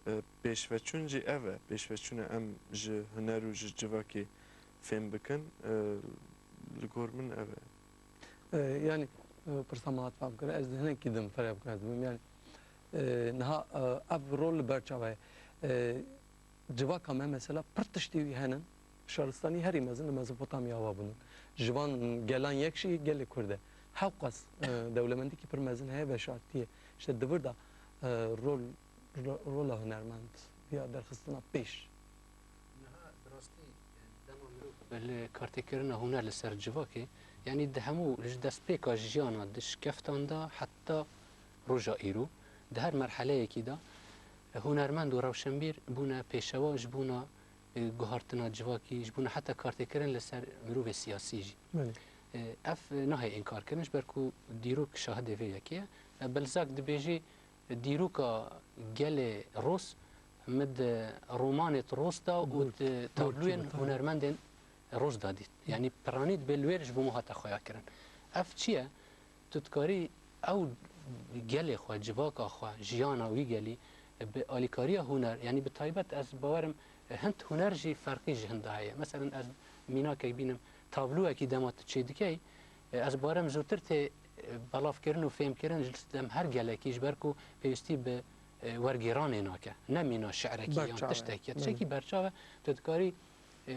e, pêşveçûn jî ev e. Pêşveçûna em ji huner û ji civakê fêm bikin, e, li gor min ev e. E, yanî, e, pirsa me hat fam kirin, ez hinekî din ferya bikim, ez dibim, yanî, e, niha, e, ev rol li ber çav e. E, civaka me mesela pir tiştî wî henin, şaristanî herî mezin li Mezopotamya ava bûn. Ji van gelan yek jî gelê Kurd e. Hewqas, e, dewlemendîkî pir mezin heye, veşartiyê. İşte di vir de, e, rol, ro-, rola hunermend ya derxistina pêş. Niha bi rastî, e, dema mirov li kartêkirina huner li ser civakê, yanî di hemû, ji destpêka jiyana, di şikeftan de heta roja îro, di her merheleyekî de, e, hunermend û rewşenbîr bûne pêşewa ji bona, e, guhartina civakî, ji bona heta kartêkirin li ser mirovê siyasî jî. Belê. E, ev, e, nahê înkarkirin, ji ber ku dîrok şahidê vê yekê ye. E, Balzac dibêjî, dîroka gelê Rûs min di romanê di Rûs de û Gorkî, di Gorkî tabloyên bi taybet. Hunermendên Rûs de dît. Yanî piranî dibe li wê ji bo me hate xweyakirin. Ev çi ye? Tu dikarî ew gelê xwe, civaka xwe, jiyana wî gelî bi alîkariya huner, yanî bi taybet ez bawerim hind huner jî ferqî ji hinda heye. Meselen ez mînakek bînim, tabloyekî dema tu çêdikey, ez bawerim zûtir tê belavkirin û fêmkirin ji dem her gelekî, ji ber ku pêwîstî bi, e, wergêranê nake. Ne mîna şi'rekî yan Berçav e. Tiştekî ye. Belê. Tiştekî berçav e, tu dikarî, e,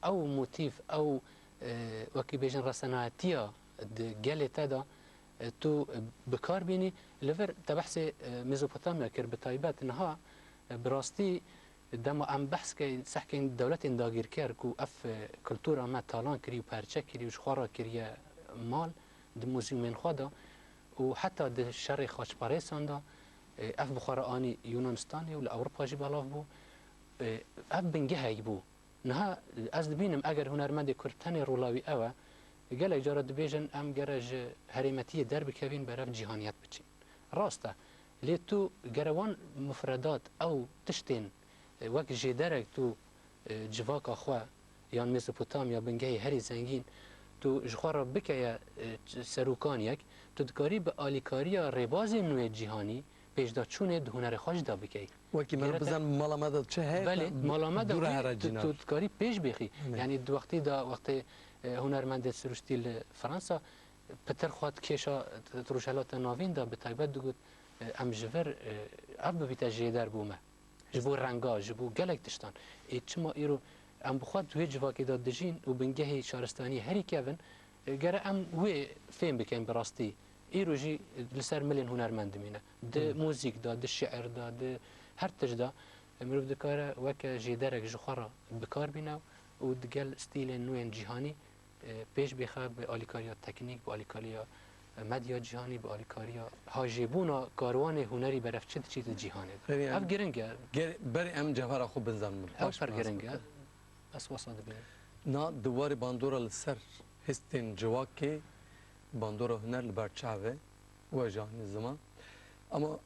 ew motîf, ew, e, wekî bêjin resenayetiya di gelê te de, e, tu, e, bi kar bînî. Li vir te behsê, e, Mezopotamya kir, bi taybet niha, e, bi rastî dema em behs kein, sehkein dewletên dagîrker ku ev, e, kultura me talan kirî û perçe kirî û ji xwe re kiriye mal di muzîumên xwe de û heta di şerê xaçparêsan de, e, ev bi xwe re anî Yunanistanê û li Ewropa jî belav bû. E, ev bingehek bû. Niha ez dibînim, eger hunermendê Kurd tenê rola wî ew e, gelek cara dibêjin, em gere ji herêmetiyê derbikevin, berev cîhaniyet biçin. Rast e. Lê tu gere wan mufredat, ew tiştên, e, wek jêderek tu, e, civaka xwe yan Mezopotamya, bingehê herî zengîn, tu ji xwe re bikeye, e, ç-, serokanyek, tu dikarî bi alîkariya rêbazên nû yê cîhanî pêşdaçûnê di hunerê xwe jî de bikey. Wekî me re Gêrete bizanin mala me de çi heye, Belê, te mala me de dû re wî here tu, cînar. Tu dikarî pêş bêxî. Belê. Yanî di wextî de, wextê, e, hunermendê siruştî li Fransa, pitir xwe di kêşa, di, di Rojhelata Navîn de bi taybet digot, e, em ji vir, e, ev bibîte jêder bo me. Ji bo renga, ji bo gelek tiştan. Ê çima îro em bi xwe di wê civakê de dijîn û bingehê şaristaniyê herî kevin, e, gere em wê fêm bikin bi rastî. Îro jî li ser milên hunermend dimîne. Di Hmm. muzîk de, di şiir de, di her tişt de, e, mirov dikare weke jêderek ji xwe re bi kar bîne û digel stîlên nû yên cîhanî, e, pêş bêxe bi alîkariya teknîk, bi alîkariya, e, medya cîhanî, bi alîkariya hajêbûna karwanê hunerî berev çi diçî di cîhanê de. Belê, Ev em giring e. ger-, berê em cevhera xwe bizanin. Ew Baş pir bi nas giring e. bikin. Ez wesa dibînim. Na di warê bandora li ser hestên civakê, bandora huner li ber çav e, we jî anî ziman. Ama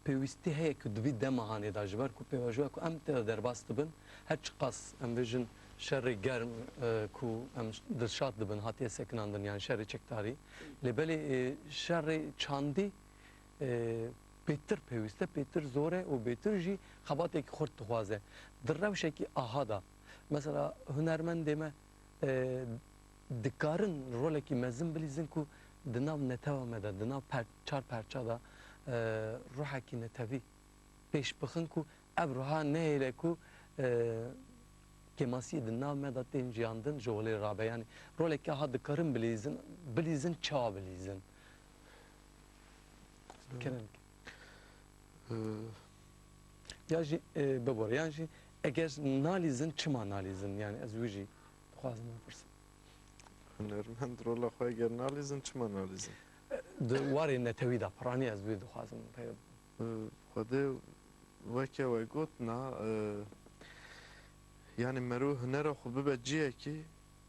pêwîstî heye ku di vî dema hanê de, ji ber ku pêvajoya ku em tê de derbas dibin, her çiqas em bêjin şerê germ, e, ku em dilşad dibin, hatiye sekinandin, yani şerê çekdarî. Lê belê, e, şerê çandî, e, bêtir pêwîst e, bêtir zor e û bêtir jî xebatekî xurt dixwaze. Di rewşekî aha de, mesela hunermendê me, e, dikarin rolekî mezin bilîzin ku di nav netewa me de, di nav per-, çar perça de, e, ruhekî netewî pêş bixin ku ev ruha nehêle ku, e, kêmasiyê di nav me de tên jiyandin ji holê rabe. Yanî rolekî aha dikarin bilîzin, bilîzin çawa bilîzin? Kerem. Ee, Ya jî, e, bibore, yan jî eger nalîzin, çima nalîzin? Yani ez wî jî dixwazim bipirsim. Hunermend rola xwe eger nalîzin, çima nalîzin? E, di warê netewî de, piranî ez wî dixwazim pê. Ee, Xwedê Weke we got na, e, yani mero hunera xwe bibe ciyekî,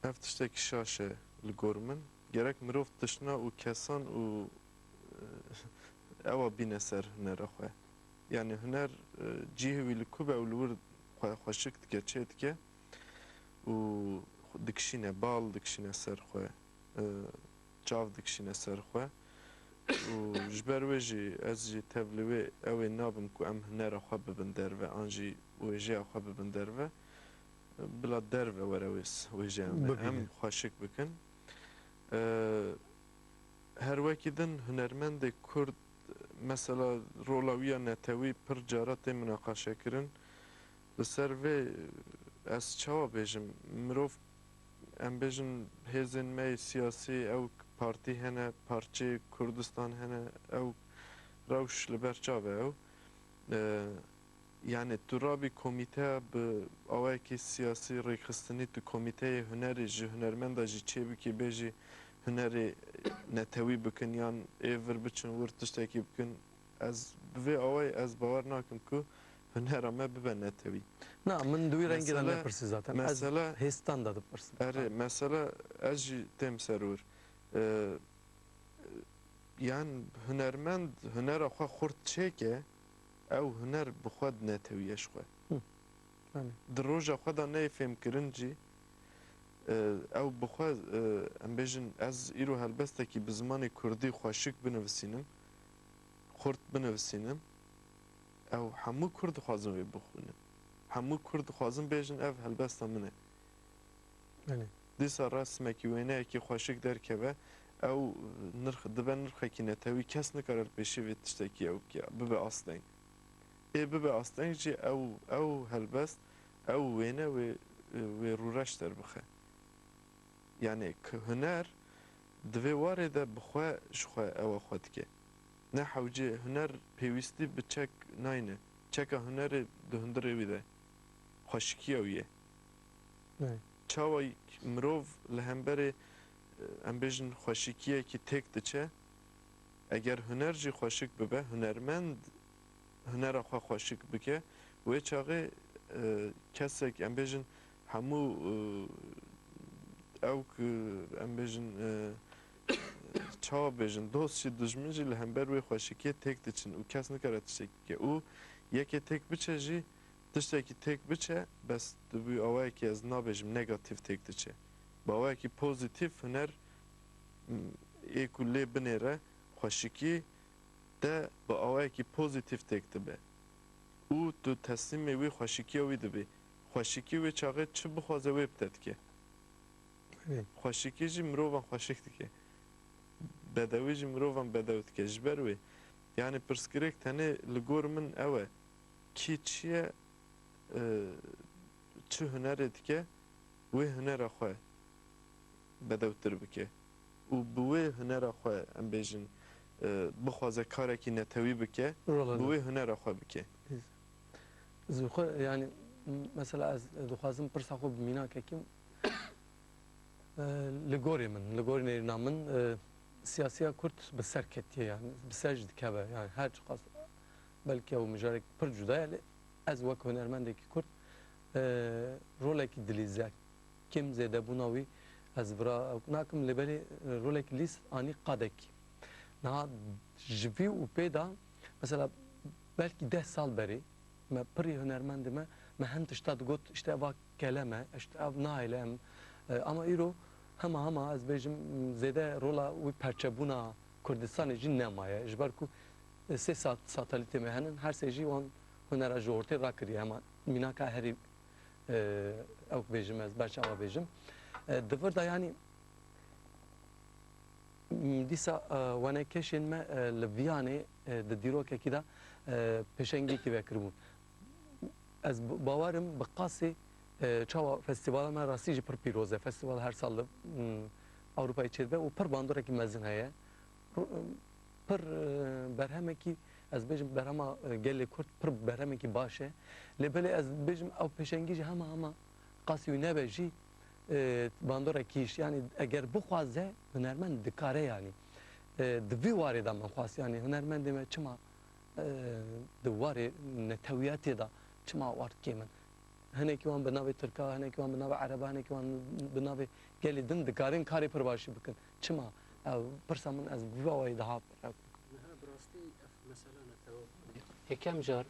ev tiştekî şaş e li gor min. Gerek mirov tiştna û kesan û, e, ewa bîne ser hunera xwe. Yani huner, e, cihê wî li ku be û li wir xwe xweşik dike, çê dike û dikişîne, bal dikişîne ser xwe, e, çav dikişîne ser xwe. Û ji ber wê jî ez jî tevlî wê ew ê nabim ku em hunera xwe bibin derve an jî wêjeya xwe bibin derve. Bila derve were wê s-, wêjeyan me. Bibîne. Em xweşik bikin. E, her wekî din hunermendê Kurd, mesela rola wî ya netewî pir cara tê minaqaşekirin. Li ser vê ez çawa bêjim? Mirov, em bêjin hêzên me yê siyasî, ew partî hene, parçeyê Kurdistan hene, ew rewş li ber çav e ew. E, yani tu rabî komîteya bi awayekî siyasî rêkxistinî, tu komîteyê hunerê ji hunermenda jî çêbikî, bêjî hunerê netewî bikin yan ê vir biçin wir tiştekî bikin. Ez bi vê awayî ez bawer nakim ku hunera me bibe netewî. Na, min di wî rengî de Mesele, nepirsî zaten. Ez mesele, hêstan de dipirsim. Erê, mesele ez jî têm ser wir. Ee, yan hunermend hunera xwe xurt çêke, ew huner bi xwe netewî ye ji xwe. Hı. Belê. Di roja xwe de neyê fêmkirin jî, e, ew bi xwe, e, em bêjin, ez îro helbestekî bi zimanê kurdî xweşik binivisînim, xurt binivisînim, ew hemû kurd dixwazin wê bixwînin. Hemû kurd dixwazin bêjin, ev helbesta min e. Belê. Dîsa resmekî, wêneyekî xweşik derkeve, ew nirx, dibe nirxekî netewî, kes nikare li pêşî vê tiştekî ew biya, bibe asteng. Ê bibe asteng jî ew, ew helbest, ew wêne wê, wê rûreş derbixe. Yani k-, huner di vê warê de bi xwe ji xwe ewa xwe dike. Ne hewce huner pêwîstî bi çek nayne. Çeka hunerê di hundirê wî de. Xweşikiya wî ye. Evet. Çawa mirov li hemberê, e, em bêjin xweşikiyekî têk diçe, eger huner jî xweşik bibe, hunermend hunera xwe xweşik bike, wê çaxê, e, kesek, em bêjin, hemû, e, ew ku, em bêjin, e, çawa bêjin, dost jî dijmin jî li hember wê xweşikiyê têk diçin û kes nikare tiştek bike. Û yekê têk biçe jî, tiştekî têk biçe, bes di wî awayekî ez nabêjim negatîf têk diçe. Bi awayekî pozîtîf huner, m, ê ku lê binêre xweşikî, te bi awayekî pozîtîf têk dibe û tu teslîmê wî xweşikiya wî dibî. Xweşikî wê çaxê çi bixwaze wê bi te dike. Belê. Xweşikî jî mirovan xweşik dike. Bedewî jî mirovan bedew dike. Ji ber wê, yani pirsgirêk tenê li gor min ew e, kî çi ye, e, çi hunerê dike, wê hunera xwe bedewtir bike û bi wê hunera xwe, em bêjin, e, bixwaze karekî netewî bike, Rola bi da. wê hunera xwe bike. Zûxwe, yani, m-, mesela ez dixwazim pirsa xwe bi mînakekî, e, li gorê min, li gorî nêrîna min, e, siyasiya Kurd bi ser ketiye, yani bi ser jî dikeve, yani her çiqas belkî ew mijarek pir cuda ye, lê ez wek hunermendekî Kurd, e, rolekî dilîze kêm zêdebûna wî ez vira ew nakim, lê belê, e, rolekî lîst anî qadekî. Niha ji vî û pê de, mesela belkî deh sal berê, me pirî hunermendê me, me hin tişta digot, işte eva kelem e, işte ev nahêle em, e, ama îro hema hema ez bêjim, zêde rola wî perçebûna Kurdistanê jî nemaye. Ji ber ku, e, sê sat-, satelîtê me henin, her sê jî wan hunera ji ortê rakiriye, hema mînaka herî, e, ew bêjim ez, berçava bêjim. E, di vir de yanî, m, dîsa, e, wenekeşên me, e, li Viyanê, e, di dîrokekî de, e, pêşengiyekî vekiribûn. Ez b-, bawer im bi qasî, e, çawa festîvala me rastî jî pir pîroz e. Festîval her sal li, m, Ewropayê çêdibe û pir bandorekî mezin heye. Ru-, pir, e, berhemekî, ez bêjim berhema, e, gelê Kurd pir berhemekî baş e. Lê belê ez bêjim ew pêşengî jî hema hema qasî wî nebe jî, e, bandorek kîş. Yanî eger bixwaze hunermend dikare yanî. E, di vî warê de min xwest yanî hunermendê me çima e, di warê netewiyatê de çima ewart kêm in? Hinekî wan bi navê Tirka, hinekî wan bi navê Ereba, hinekî wan bi navê gelê din dikarin karê pir başî bikin. Çima? Ew pirsa min ez bi vî awayî daha pir ew. Niha bi rastî ev mesela netewa. Yekem car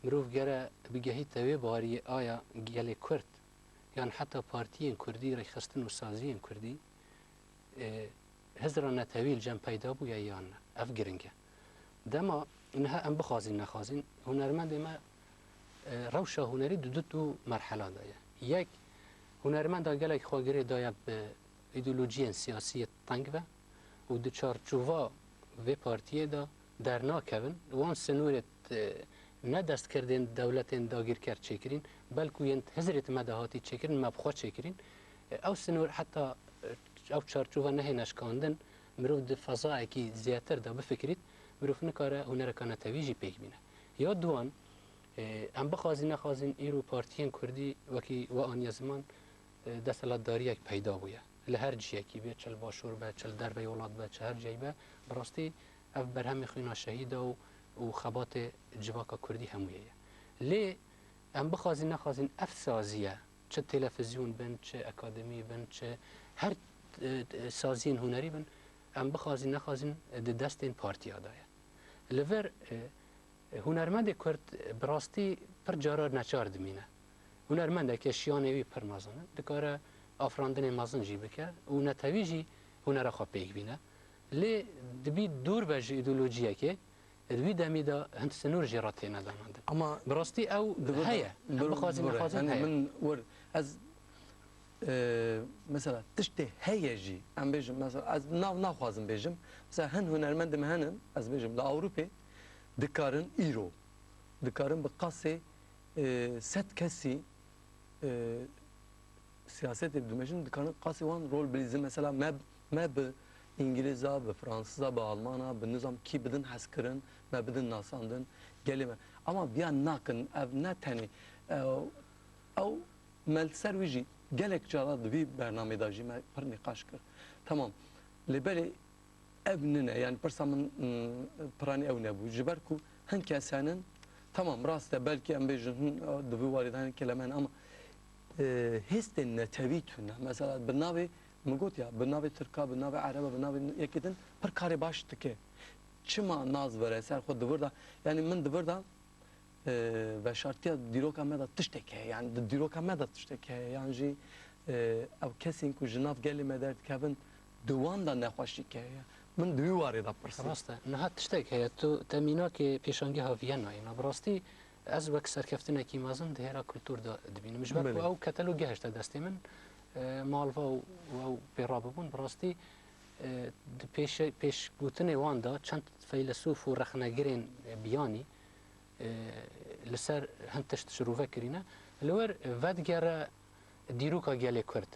mirov gere bigehîte wê bariyê aya gelê Kurd, yan heta partiyên Kurdî, rêxistin û saziyên Kurdî, e, hizra netewî li cem peyda bûye yan ne? Ev giring e. Dema niha em bixwazîn nexwazîn, hunermendê me, e, rewşa hunerî di du, du merhela de ye. Yek, hunermenda gelek xwe girê daye bi îdeolojiyên siyasî yê teng ve û di çarçova vê partiyê de dernakevin. Wan sinûrê, e, ne destkirdên dewletên dagîrker çêkirîn, belkû yên hizrê me de hatî çêkirin, me bi xwe çêkirîn. E, ew sinûr heta, e, ew çarçova nehêne şikandin, mirov di fezayekî zêdetir de bifikirît, mirov nikare hunereka netewî jî pêk bîne. Ya duan, e, em bixwazîn nexwazîn îro partiyên Kurdî wekî we aniye ziman, e, desthilatdariyek peyda bûye. Li her cihekî be, çi li başûr be, çi li derveyî welat be, çi her cihê be, bi rastî ev berhemê xwîna şehîda û, û xebatê civaka Kurdî hemûyê ye. Lê em bixwazîn nexwazîn ev sazî ye, çi televîzyon bin, çi akademî bin, çi her, e, saziyên hunerî bin, em bixwazîn nexwazîn di destên partiya de ye. Li vir, e, hunermendê Kurd, e, bi rastî pir cara neçar dimîne. Hunermendeke şiyanê wî pir mezin e, dikare afirandinê mezin jî bike û netewî jî hunera xwe pêk bîne. Lê dibî dûr be ji îdeolojiyekê, di wî demî de hin sinûr jê re têne danandin. Ama bi rastî ew heye. Em bixwazin nexwazin heye. Min wir, ez, e, mesela tiştê heye jî, em bêjin, mesela ez nav naxwazim bêjim. Mesela hin hunermendê me henin, ez bêjim, li Ewropê dikarin îro, dikarin bi qasê, e, sed kesî, e, siyasetê bidimejin, dikarin qasî wan rol bilîzin. Mesela me, me bi Îngilîza, bi Fransiza, bi Almana, bi nizam kî bidin hezkirin, me bidin nasandin, gelê me. Ama viya nakin, ev ne tenê, e, ew me li ser wî jî gelek cara di vî bernamê de jî me pir nîqaş kir. Temam. Lê belê ev nine, yani pirsa min, mm, piranî ew nebû. Ji ber ku hin kes henin, tamam, rast e, belkî em bêjin, hin, di vî warî de hin keleme hene, ama, e, hêstên netewî tune. Mesela bi navê, min got ya, bi navê Tirka, bi navê Ereba, bi navê yekê din pir karê baş dike. Çima nas vere ser xwe di vir de? Yani min di vir de, e, veşartiya dîroka me de tiştek heye, yani di dîroka me de tiştek heye, yan jî, e, ew kesên ku ji nav gelê me derdikevin, di wan de nexweşîk heye. Min di wî warê de pirsî. Rast e. Niha tiştek heye, tu te mînakê pêşangeha Vîyennayê ne. Bi rastî ez wek serkeftinekî mezin di hêra kultur de dibînim. Ji ber ku ew ketelo gehişte destê min, e, malva û, û ew pê rabibûn, bi rastî, e, di pêşe-, pêşgotinê wan de çend feylesûf û rexnegirên, e, biyanî, e, li ser hin tişt şirove kirîne. Li wir vedigere dîroka gelê Kurd.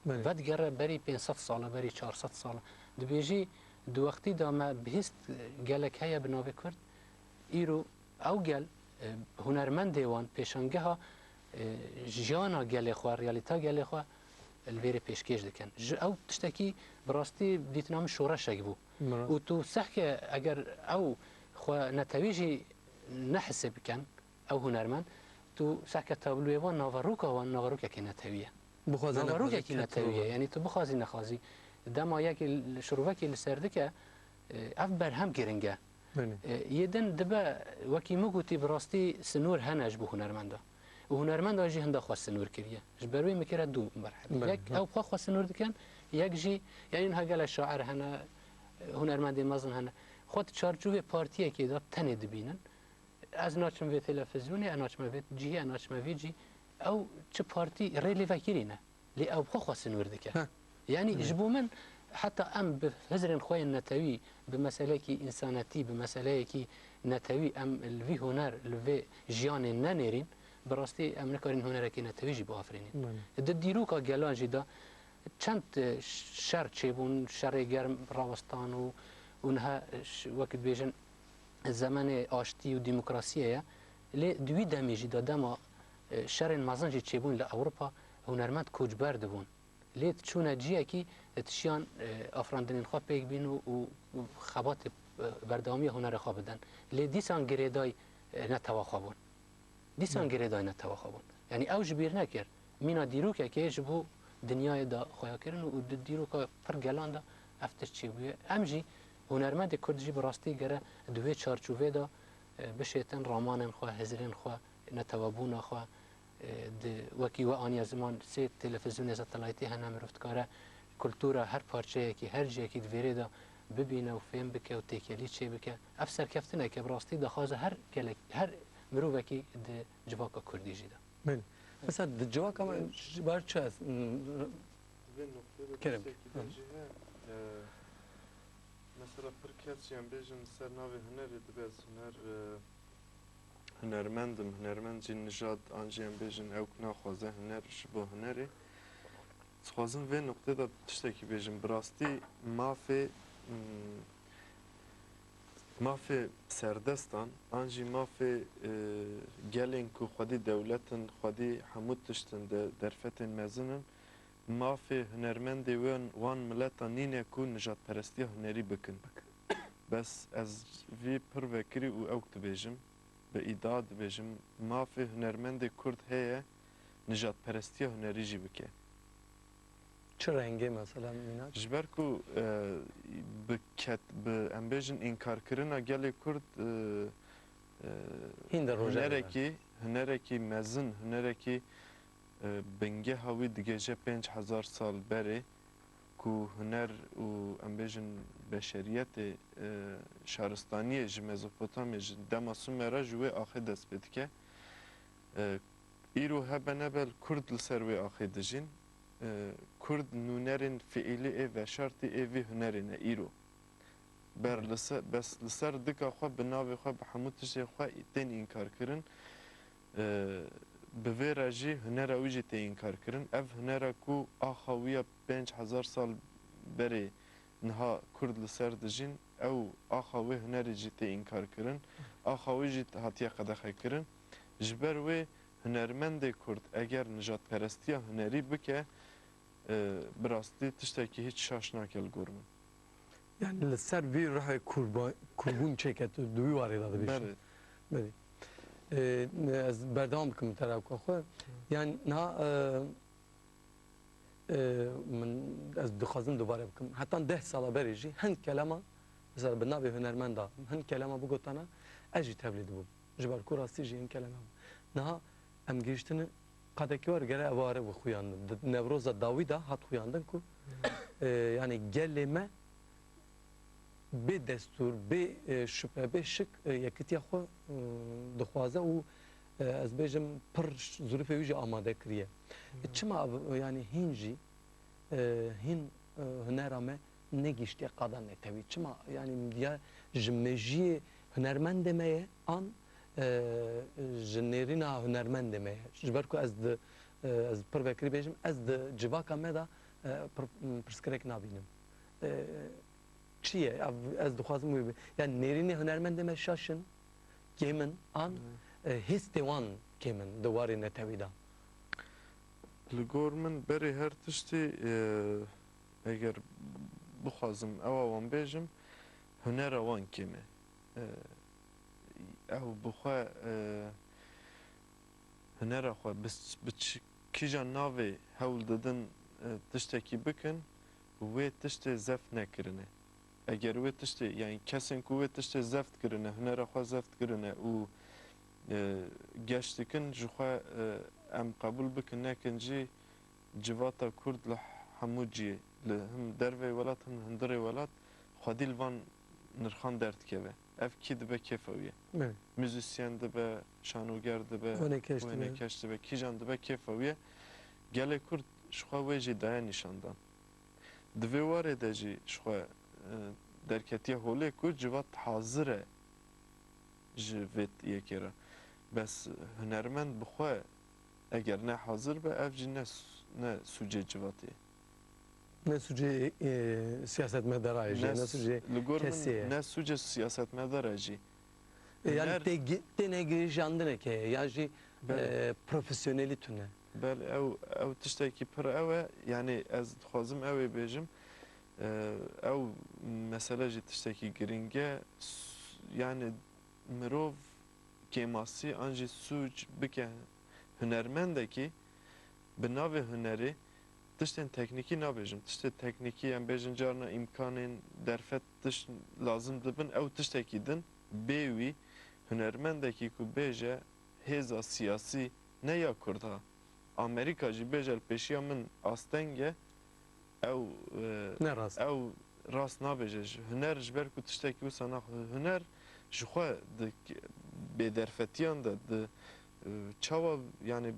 Belê. Vedigere berî pênc sed sal e, berî çar sed sal e. Dibêjî, di wextî de me bihîst gelek heye bi navê Kurd. Îro ew gel, e, hunermendê wan pêşangeha, e, jiyana gelê xwe, realîta gelê xwe li vêrê pêşkêş dikin. Ji ew tiştekî bi rastî dîtina min şoreşek bû. Bi rast. Û tu sehke eger ew xwe netewî jî nehesê bikin, ew hunermend, tu sehke tabloyê wan, naverûka wan, naverûkekê netewî ye. Bixwaze nexwaze, naverûkekî netewî ye. Yani tu bixwazî nexwazî, dema yekî li, şirovekî li ser dike, e, ev berhem giring e. Belê. E, yê din dibe, wekî min gotî, bi rastî sinûr hene ji bo hunermenda. Û hunermenda jî hinda xwe sinûr kiriye. Ji ber wê min kire du merhele. Belê, yek, ha, ew xwe xwe sinûr dikin, yek jî, yani niha gelek şair hene, hunermendê mezin hene. Xwe di çarçovê partiyekê de tenê dibînin. Ez naçim vê televîzyonê, ez naçime vê cihê, ez naçime vê cî. Ew çi partî rê lê vekirî ne. Lê ew xwe xwe sinûr dike. Heh. Yani, hı, ji bo min heta em bi hizrên xwe yên netewî, bi meseleyekî însanetî, bi meseleyekî netewî em li vî huner, li vê jiyanê nenêrîn, bi rastî em nikarin hunerekî netewî jî biafirînin. Belê. Di dîroka gelan jî de çend, e, şer çêbûn, şerê germ rawestan û, û niha, e, ş-, wek dibêjin, zemenê aştî û demokrasiyê ye. Lê di wî demê jî de dema, e, şerên mezin jî çêbûn li Ewropa, hunermend koçber dibûn. Lê diçûne ciyekî, e, dişiyan, e, afirandinên xwe pêk bîn û, û, û xebatê e, berdewamiya hunera xwe bidin. Lê dîsan girêday, e, netewa xwe bûn. Dîsan girêday netewa xwe bûn. Yanî ew ji bîr nekir. Mîna dîrokekê ji bo dinyayê de xuya kirin û di dîroka pir gelan de ev tişt çêbûye. Em jî hunermendê Kurd jî bi rastî gere di wê çarçovê de, e, bişêtin ramanên xwe, hizrên xwe, netewebûna xwe, e, di, wekî we aniye ziman, sê televîzyonê satelaytî hene, mirov dikare kultura her parçeyekî, her cihekî di vêrê de bibîne û fêm bike û têkelî çêbike. Ev serkeftineke bi rastî daxwaza her gelek, her mirovekî di civaka kurdî jî de. Belê. Mesela di civaka me ji ber çi ez, m, Vê noktê de Kerem. Tiştekî din jî heye. E, mesela pir kes jî em bêjin li ser navê hunerê dibe ez huner, e, hunermend im, hunermend jî nijad an jî em bêjin ew naxwaze huner ji bo hunerê. Dixwazim vê noktê de tiştekî bêjim. Bi rastî mafê, m, mafê serdestan an jî mafê, e, gelên ku xwedî dewlet in, xwedî hemû tişt in, de, derfetên mezin in, mafê hunermendê wan, wan mileta nîne ku nijadperestiya hunerî bikin. Bes ez vî pir vekirî û ewk dibêjim, bi îdia dibêjim, mafê hunermendê Kurd heye nijadperestiya hunerî jî bike. Çi rengê mesela mînak? Ji ber ku, e, bi ket-, bi, em bêjin, înkarkirina gelê Kurd, e, e, Hîn de rojevê hunerekî, hunerekî mezin, hunerekî, e, bingeha wî digêje pênc hezar sal berê, ku huner û, em bêjin, beşeriyetê, e, şaristaniyê ji Mezopotamyê, ji dema Sumer re ji wê axê dest pê dike. E, îro hebe nebe li Kurd li ser wê axê dijîn. E, Kurd nûnerên fiîlî ê veşartî ê vî hunerê ne îro. Ber li se-, bes li ser dika xwe, bi navê xwe, bi hemû tiştê xwe tên înkar kirin. E, bi vê re jî hunera wî jî tê înkar kirin. Ev hunera ku axa wî ya pênc hezar sal berê niha Kurd li ser dijîn, ew axa wê hunerê jî tê înkar kirin. Axa wî jî hatiye qedexe kirin. Ji ber wê hunermendê Kurd eger nijadperestiya hunerî bike, e, bi rastî tiştekî hiç şaş nake li gor min. Yani li ser vî ruhê kurba-, kurbûn çêket, tu di wî warê de dibêjî. Belê. Belê. E, ez berdewam bikim terawka xwe. Yani niha, e, e, min, ez dixwazim dubare bikim. Hetan deh sala berê jî hin kelama, mesela bi navê hunermenda, hin kelama bigotana, ez jî tevlî dibûm. Ji ber ku rastî jî hin kelama bû. Niha em gihiştine qadekî war gere ev ware bû xuyandin. Di Newroza dawî de hat xuyandin ku, e, yani gelê me bê destûr, bê, e, şupe, bê şik, e, yekitiya xwe, e, dixwaze û, e, ez bêjim pir ş-, zirûfê wî jî amade kiriye. E, çima ev, yani hîn jî, e, hîn, e, hunera me negihiştiye qada netewî? Çima, yani ya ji mejiyê hunermendê me ye an, e, ji nêrîna hunermendê me ye? Ji ber ku ez di, e, ez pir vekirî bêjim, ez di civaka me de, e, pir-, pirsgirêk nabînim. E, Çi ye? Ev, ez dixwazim wê bi-, yani nêrînê hunermendê me şaş in, kêm in, an, e, hêstê wan kêm in di warê netewî de? Li gor min berê her tiştî, e, eger bixwazim ewa wan bêjim, hunera wan kêm e. E, ew bi xwe, e, hunera xwe bi, bi ç-, kîjan navê hewl didin, e, tiştekî bikin, wê tiştê zeft nekirine. Eger wê tiştê, yani kesên ku wê tiştê zeft kirine, hunera xwe zeft kirine û, e, geş dikin, ji xwe, e, em qebûl bikin, nekin jî, civata Kurd li hemû cihê, li him derveyê welat, him hundirê welat, xwedî li van nirxan derdikeve. Ev kî dibe kêfa wî ye. Belê. Muzîsyen dibe, şanoger dibe, Wênekeş dibe. Wênekeş dibe, kîjan dibe kêfa wî ye. Gelê Kurd ji xwe wê jî daye nîşandan. Di vê warê de jî ji xwe, e, derketiye holê ku civat hazir e ji vê yekê re. Bes hunermend bi xwe eger ne hazir be, ev jî ne s-, ne sûcê civatê ye. Ne sûcê, e, siyasetmedara ye jî, ne, ne s-, sûcê kesê ye. Li gor min ne sûcê siyasetmedara ye jî. E, yani huner tê gi-, têne gihîşandineke ye, ya jî, belê, e, profesyonelî tune. Belê, ew, ew tiştekî pir ew e. Yani ez dixwazim ew ê bêjim. E, ew mesele jî tiştekî girîng e. S-, yani mirov kêmasî an jî sûc bike hunermendekî, bi navê hunerê tiştên teknîkî nabêjim. Tiştê teknîkî em bêjin carna îmkanên derfet tişt lazim dibin, ew tiştekî din. Bê wî hunermendekî ku bêje hêza siyasî ne ya Kurd ha, Amerîka jî bêje li pêşiya min asteng e, ew, e, ne rast, ew rast nabêje. Ji, huner ji ber ku tiştekî wisa naxwe. Huner ji xwe di k-, bêderfetiyan de, di, e, çawa, yani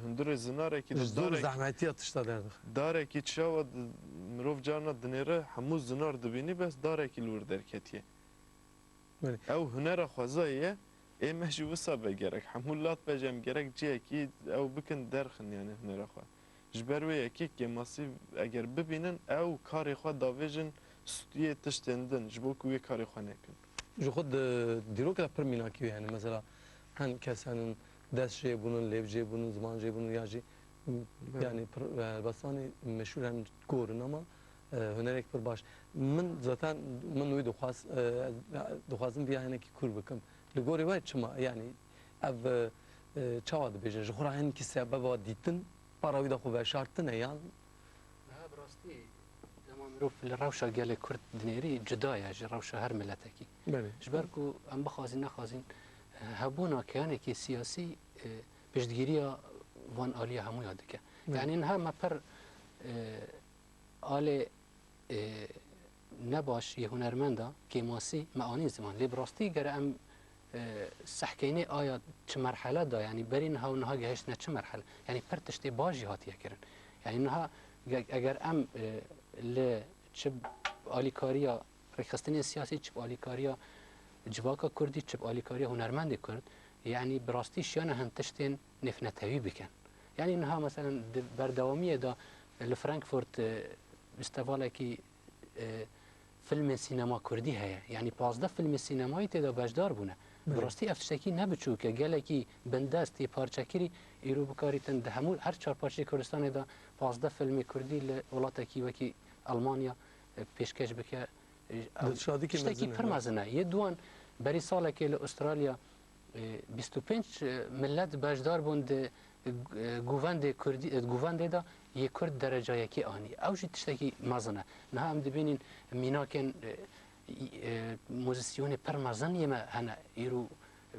hundirê zinarekî de, zor û darekî, zehmetiya tişta derdixe. Darekî çawa di, mirov carna dinêre hemû zinar dibînî, bes darekî li wir derketiye. Belê. Ew hunera xwezayê ye, ê me jî wisa be gerek. Hemû lat be jî em gerek cihekî ew bikin derxin, yani hunera xwe. Ji ber wê yekê kêmasî eger bibînin, ew karê xwe davêjin stûyê tiştên din, ji bo ku wê karê xwe nekin. Ji xwe di dîrokê de pir mînakî ye, yani mesela hin kes henin dest jê bûnin, lêv jê bûnin, ziman jê bûnin ya jî, belê, yani pir, e, helbestanê meşhûr henin gorin ama, e, hunerek pir baş. Min zaten, min wî dixwaz, e, dixwazim viya hinekî kûr bikim. Li gorî we çima? Yani ev, e, çawa dibêjin? Ji xwe re hinekî sebeba dîtin, para wî de xwe veşartine yan? Niha bi rastî dema mirov li rewşa gelê Kurd dinêrî cuda ye ji rewşa her miletekî. Belê. Ji ber ku em bixwazîn nexwazîn, e, hebûna keyanekî siyasî, e, piştgiriya van aliya hemûya dike. Belê. Yani niha me pir, e, alê, e, nebaş yê hunermenda kêmasî me anîn ziman. Lê bi rastî gere em, e, sehkeynê aya çi merhele da, yani berî niha û niha gehiştine çi merhele? Yani pir tiştê baş jî hatiye kirin. Yani niha ge-, eger em, e, li çi alîkariya rêxistinên siyasî, çi bi alîkariya civaka kurdî, çi bi alîkariya hunermendê kurd, yani bi rastî şiyana hin tiştên nêvnetewî bikin. Yani niha meselen di berdewamiyê de li Frankfurt, e, festîvalekî, e, filmên sînema kurdî heye. Yani pazdeh filmên sînemayî tê de beşdar bûne. Bi, belê, rastî ev tiştekî ne biçûk e. Gelekî bindest yê parçekirî îro bikarîtin di hemû her çar parçeyê Kurdistanê de pazdeh filmê kurdî li welatekî wekî Almanya, e, pêşkêş bike. E, ew tiştekî pir mezin e. Yê duan berî salekê li Australya, e, bîst û pênc, e, milet beşdar bûn di, e, govendê kurdî, e, govendê de yê kurd dereca yekê anî. Ew jî tiştekî mezin e. Niha em dibînin mînakên, e, e, muzîsyonê pir mezin yê me hene. Îro,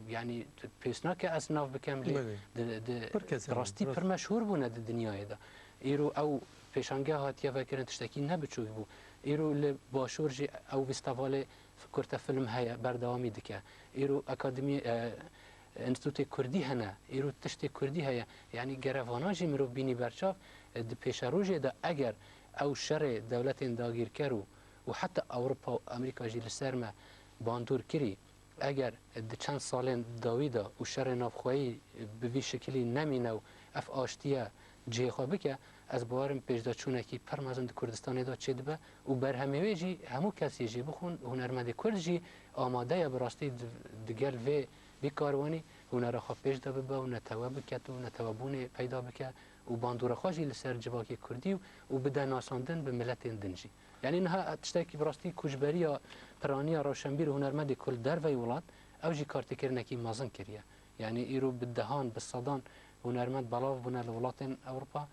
yani, pês nake ez nav bikem, lê, belê, di, di, pir kes hene, rastî pir meşhûr bûne di dinyayê de. Îro ew pêşangeha hatiye vekirin tiştekî ne biçûk bû. Îro li Başûr jî ew festîvalê kurte film heye, berdewamî dike. Îro akademî, e, Înstîtûtê Kurdî hene, îro tiştê Kurdî heye. Yanî gere vana jî mirov bînî berçav, e, di pêşerojê de eger ew şerê dewletên dagîrker û, û heta Ewropa û Amerîka jî li ser me bandor kirî, eger di çend salên dawî de û şerê navxweyî bi vî şikilî nemîne û ev aştiye cihê xwe bike, ez bawer im pêşdaçûnekî pir mezin di Kurdistanê de çêdibe û berhemê wê jî hemû kesî jî bixwin, hunermendê Kurd jî amade ye bi rastî di, di gel vê, vî karwanî hunera xwe pêş de bibe û netewe bikete û netewebûnê peyda bike û bandora xwe jî li ser civakê Kurdî û, û bide nasandin bi miletên din jî. Yanî niha tiştekî bi rastî koçberiya piraniya rewşenbîr û hunermendê ku li derveyî welat, ew jî kartêkirinekî mezin kiriye. Yanî îro bi dehan, bi sedan hunermend belav bûne li welatên Ewropa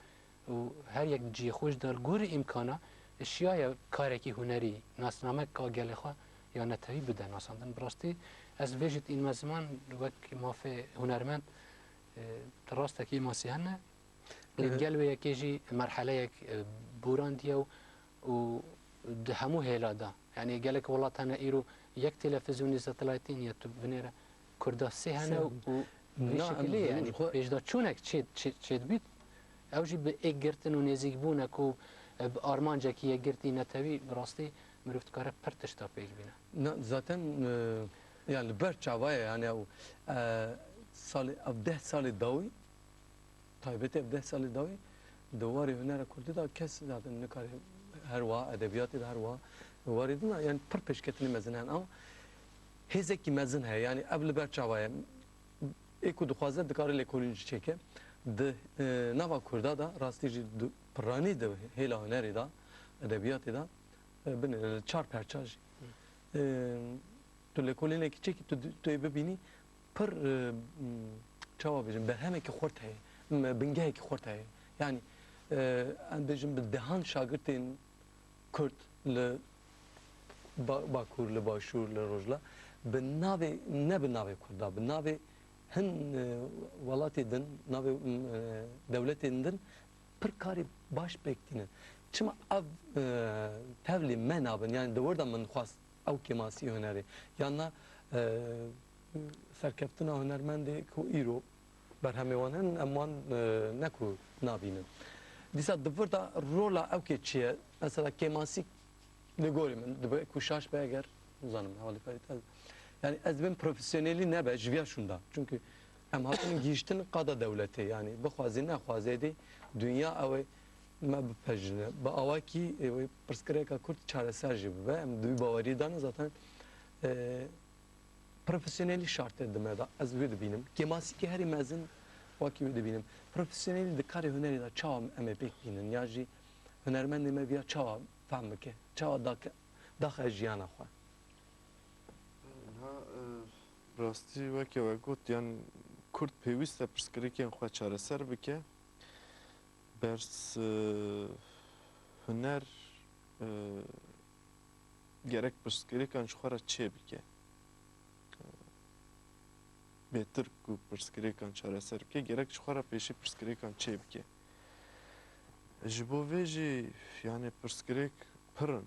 û her yek di cihê xwe jî de li gorî îmkana şiyaye karekî hunerî, nasnameka gelê xwe ya netewî bide nasandin. Bi rastî ez vê jî diînime ziman wek mafê hunermend, e, rastekî masî hene. Li gel wê yekê jî merheleyek, e, borandiye û, û di hemû hêla de. Yanî gelek welat hene îro yek televîzyonê satelaytî niye, tu binêre Kurda sê hene û vî şekilî, yanî pêşdaçûnek çê, çê, çêdibît, ew jî bi êkgirtin û nêzîkbûnek û, e, bi armancekî yekgirtî netewî bi rastî mirov dikare pir tişta pêk bîne. Na, zaten, e, ya li ber çava ye, yanî ew, e, salê, ev deh salê dawî, taybetî ev deh salê dawî di warê hunera kurdî de kes zaten nikare her wiha edebiyatê de her wiha warê din de, yani pir pêşketinê mezin hene ama hêzekî mezin heye. Yani ev li ber çava ye. Ê ku dixwaze dikare lêkolîn jî çêke. Di, e, nava kurda de rastî jî di, piranî di hêla hunerê de, edebiyatê de E, binêre li çar perça jî. E, tu lêkolînekî çêkî tu, tu ê bibînî pir, e, m, çawa bêjim, berhemekî xurt heye, m, bingehekî xurt heye. Yanî, e, em bêjin bi dehan şagirtên Kurd li Ba-, Bakur, li Başûr, li Rojhilat bi navê, ne bi navê Kurda, bi navê hin, e, welatê din, navê, e, dewletên din pir karê baş pêk tînin. Çima ev, e, tevlî me nabin? Yani di wir de min xwest ew kêmasî hunerê. Yan na, e, serkeftina hunermendê ku îro berhemê wan hene, em wan, e, ne ku nabînin. Dîsa di vir de rola ew kê çi ye? Mesela kêmasî li gorî min dibe ku şaş be eger, nizanim, hevalî Ferîd ez. Yani ez dibêm profesyonelî nebe ji viya şûnda. Çünkü em hatin gihîştin qada dewletê. Yani bixwazê nexwazê dê dinya ew ê me bipejine. Bi awakî, e, wê pirsgirêka Kurd çareser jî bibe. Em di wî baweriyê de ne zaten, e, profesyonelî şart e di me de. Ez wê dibînim. Kêmasîkê herî mezin wekî wê dibînim. Profesyonelî di karê hunerê de çawa em ê pêk bînin? Ya jî hunermendê me viya çawa fehm bike? Çawa dake, daxe jiyana xwe? Niha, e, rastî weke we got, yan Kurd pêwîst e pirsgirêkên xwe çareser bike. Bers, e, huner, e, gerek pirsgirêkan ji xwe re çê bike. Bêtir ku pirsgirêkan çareser bike, gerek ji xwe re pêşî pirsgirêkan çê bike. Ji bo vê jî, yani, pirsgirêk pir in.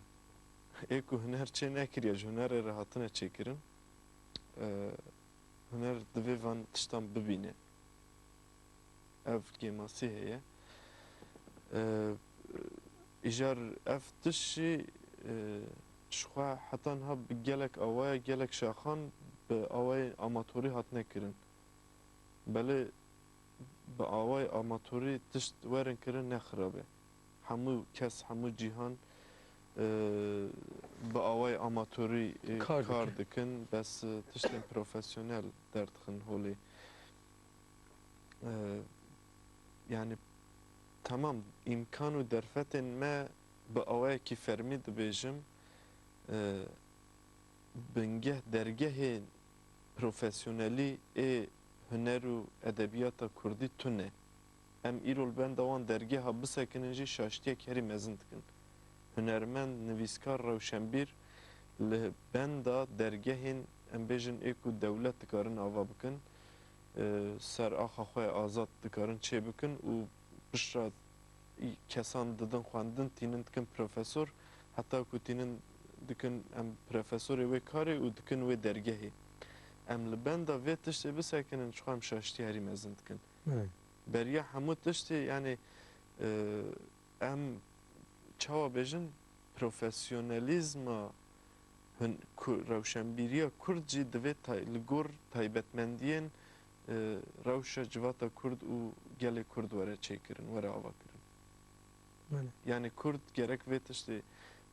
Ê ku huner çê nekiriye, ji hunerê re hatine çêkirin. E, huner divê van tiştan bibîne. Ev kêmasî heye. E, îcar ev tişt jî, e, ji xwe heta niha bi gelek awaya, gelek şaxan bi awayê amatorî hatine kirin. Belê bi awayê amatorî tişt werin kirin ne xirab e. Hemû kes, hemû cîhan, e, bi awayê amatorî, e, Kar kar dikin. dikin, bes, e, tiştên profesyonel derdixin holê. E, yani, temam, îmkan û derfetên me bi awayekî fermî dibêjim, e, bingeh, dergehên profesyonelî ê huner û edebiyata kurdî tune. Em îro li benda wan dergeha bisekinin jî şaştiyek herî mezin dikin. Hunermend, nivîskar, rewşenbîr li benda dergehên, em bêjin, ê ku dewlet dikarin ava bikin, e, ser axa xwe azad dikarin çê bikin û piştre kesan didin xwendin, tînin dikin profesor, heta ku tînin dikin em profesorê wê karê û dikin wê dergehê. Em li benda vê tiştê bisekinin, ji xwe em şaştî herî mezin dikin. Evet. Beriya hemû tiştê, yani, e, em çawa bêjin, profesyonelîzma hun-, ku-, rewşenbîriya Kurd jî divê tay-, li gor taybetmendiyên, e, rewşa civata Kurd û gelê Kurd were çêkirin, were avakirin. Belê. Yani Kurd gerek vê tiştê,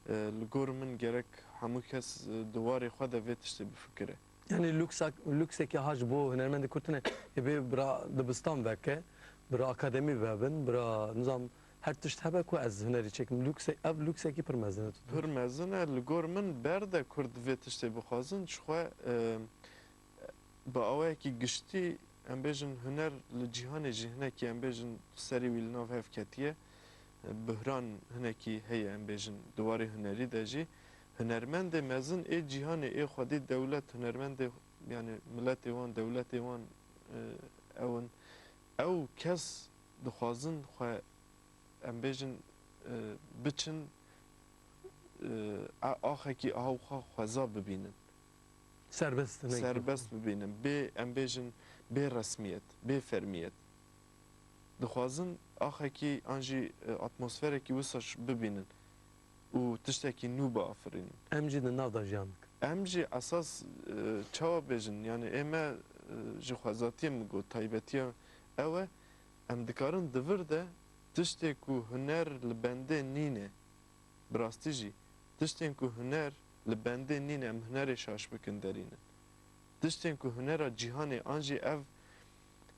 e, li gor min gerek hemû kes, e, di warê xwe de vê tiştê bifikire. Yani luksak-, luksekî ha ji bo hunermendê Kurd tune, ê bê bira dibistan veke, bira akademî vebin, bira nizam her tişt hebe ku ez hunerî çêkim. Lukse-, ev luksekî pir mezin e. Pir mezin e. Li gor min ber de Kurd vê tiştê bixwazin, ji xwe, e, bi awayekî giştî, em bêjin, huner li cîhanê jî hinekî, em bêjin, serê wî li nav hev ketiye. Buhran hinekî heye, em bêjin, di warê hunerî de jî. Hunermendê mezin ê cîhanê, ê xwedî dewlet, hunermendê, yani miletê wan, dewletê wan, e, ew in. Ew kes dixwazin xwe, em bêjin, e, biçin, e, a-, axekî aha û xwe xweza bibînin. Serbest, ne? Serbest bibînin. Bê, em bêjin, bê resmiyet, bê fermiyet. Dixwazin axekî an jî, e, atmosferekî wisa ş-, bibînin û tiştekî nû biafirînin. Em jî di nav de jiyan dikin. Em jî esas, e, çawa bêjin, yani ê me, e, ji xwezatiyê min got, taybetiya ew e, em dikarin di vir de tiştê ku huner li bendê nîne, bi rastî jî, tiştên ku huner li bendê nîne, em hunerê şaş bikin, derînin. Tiştên ku hunera cîhanê an jî ev,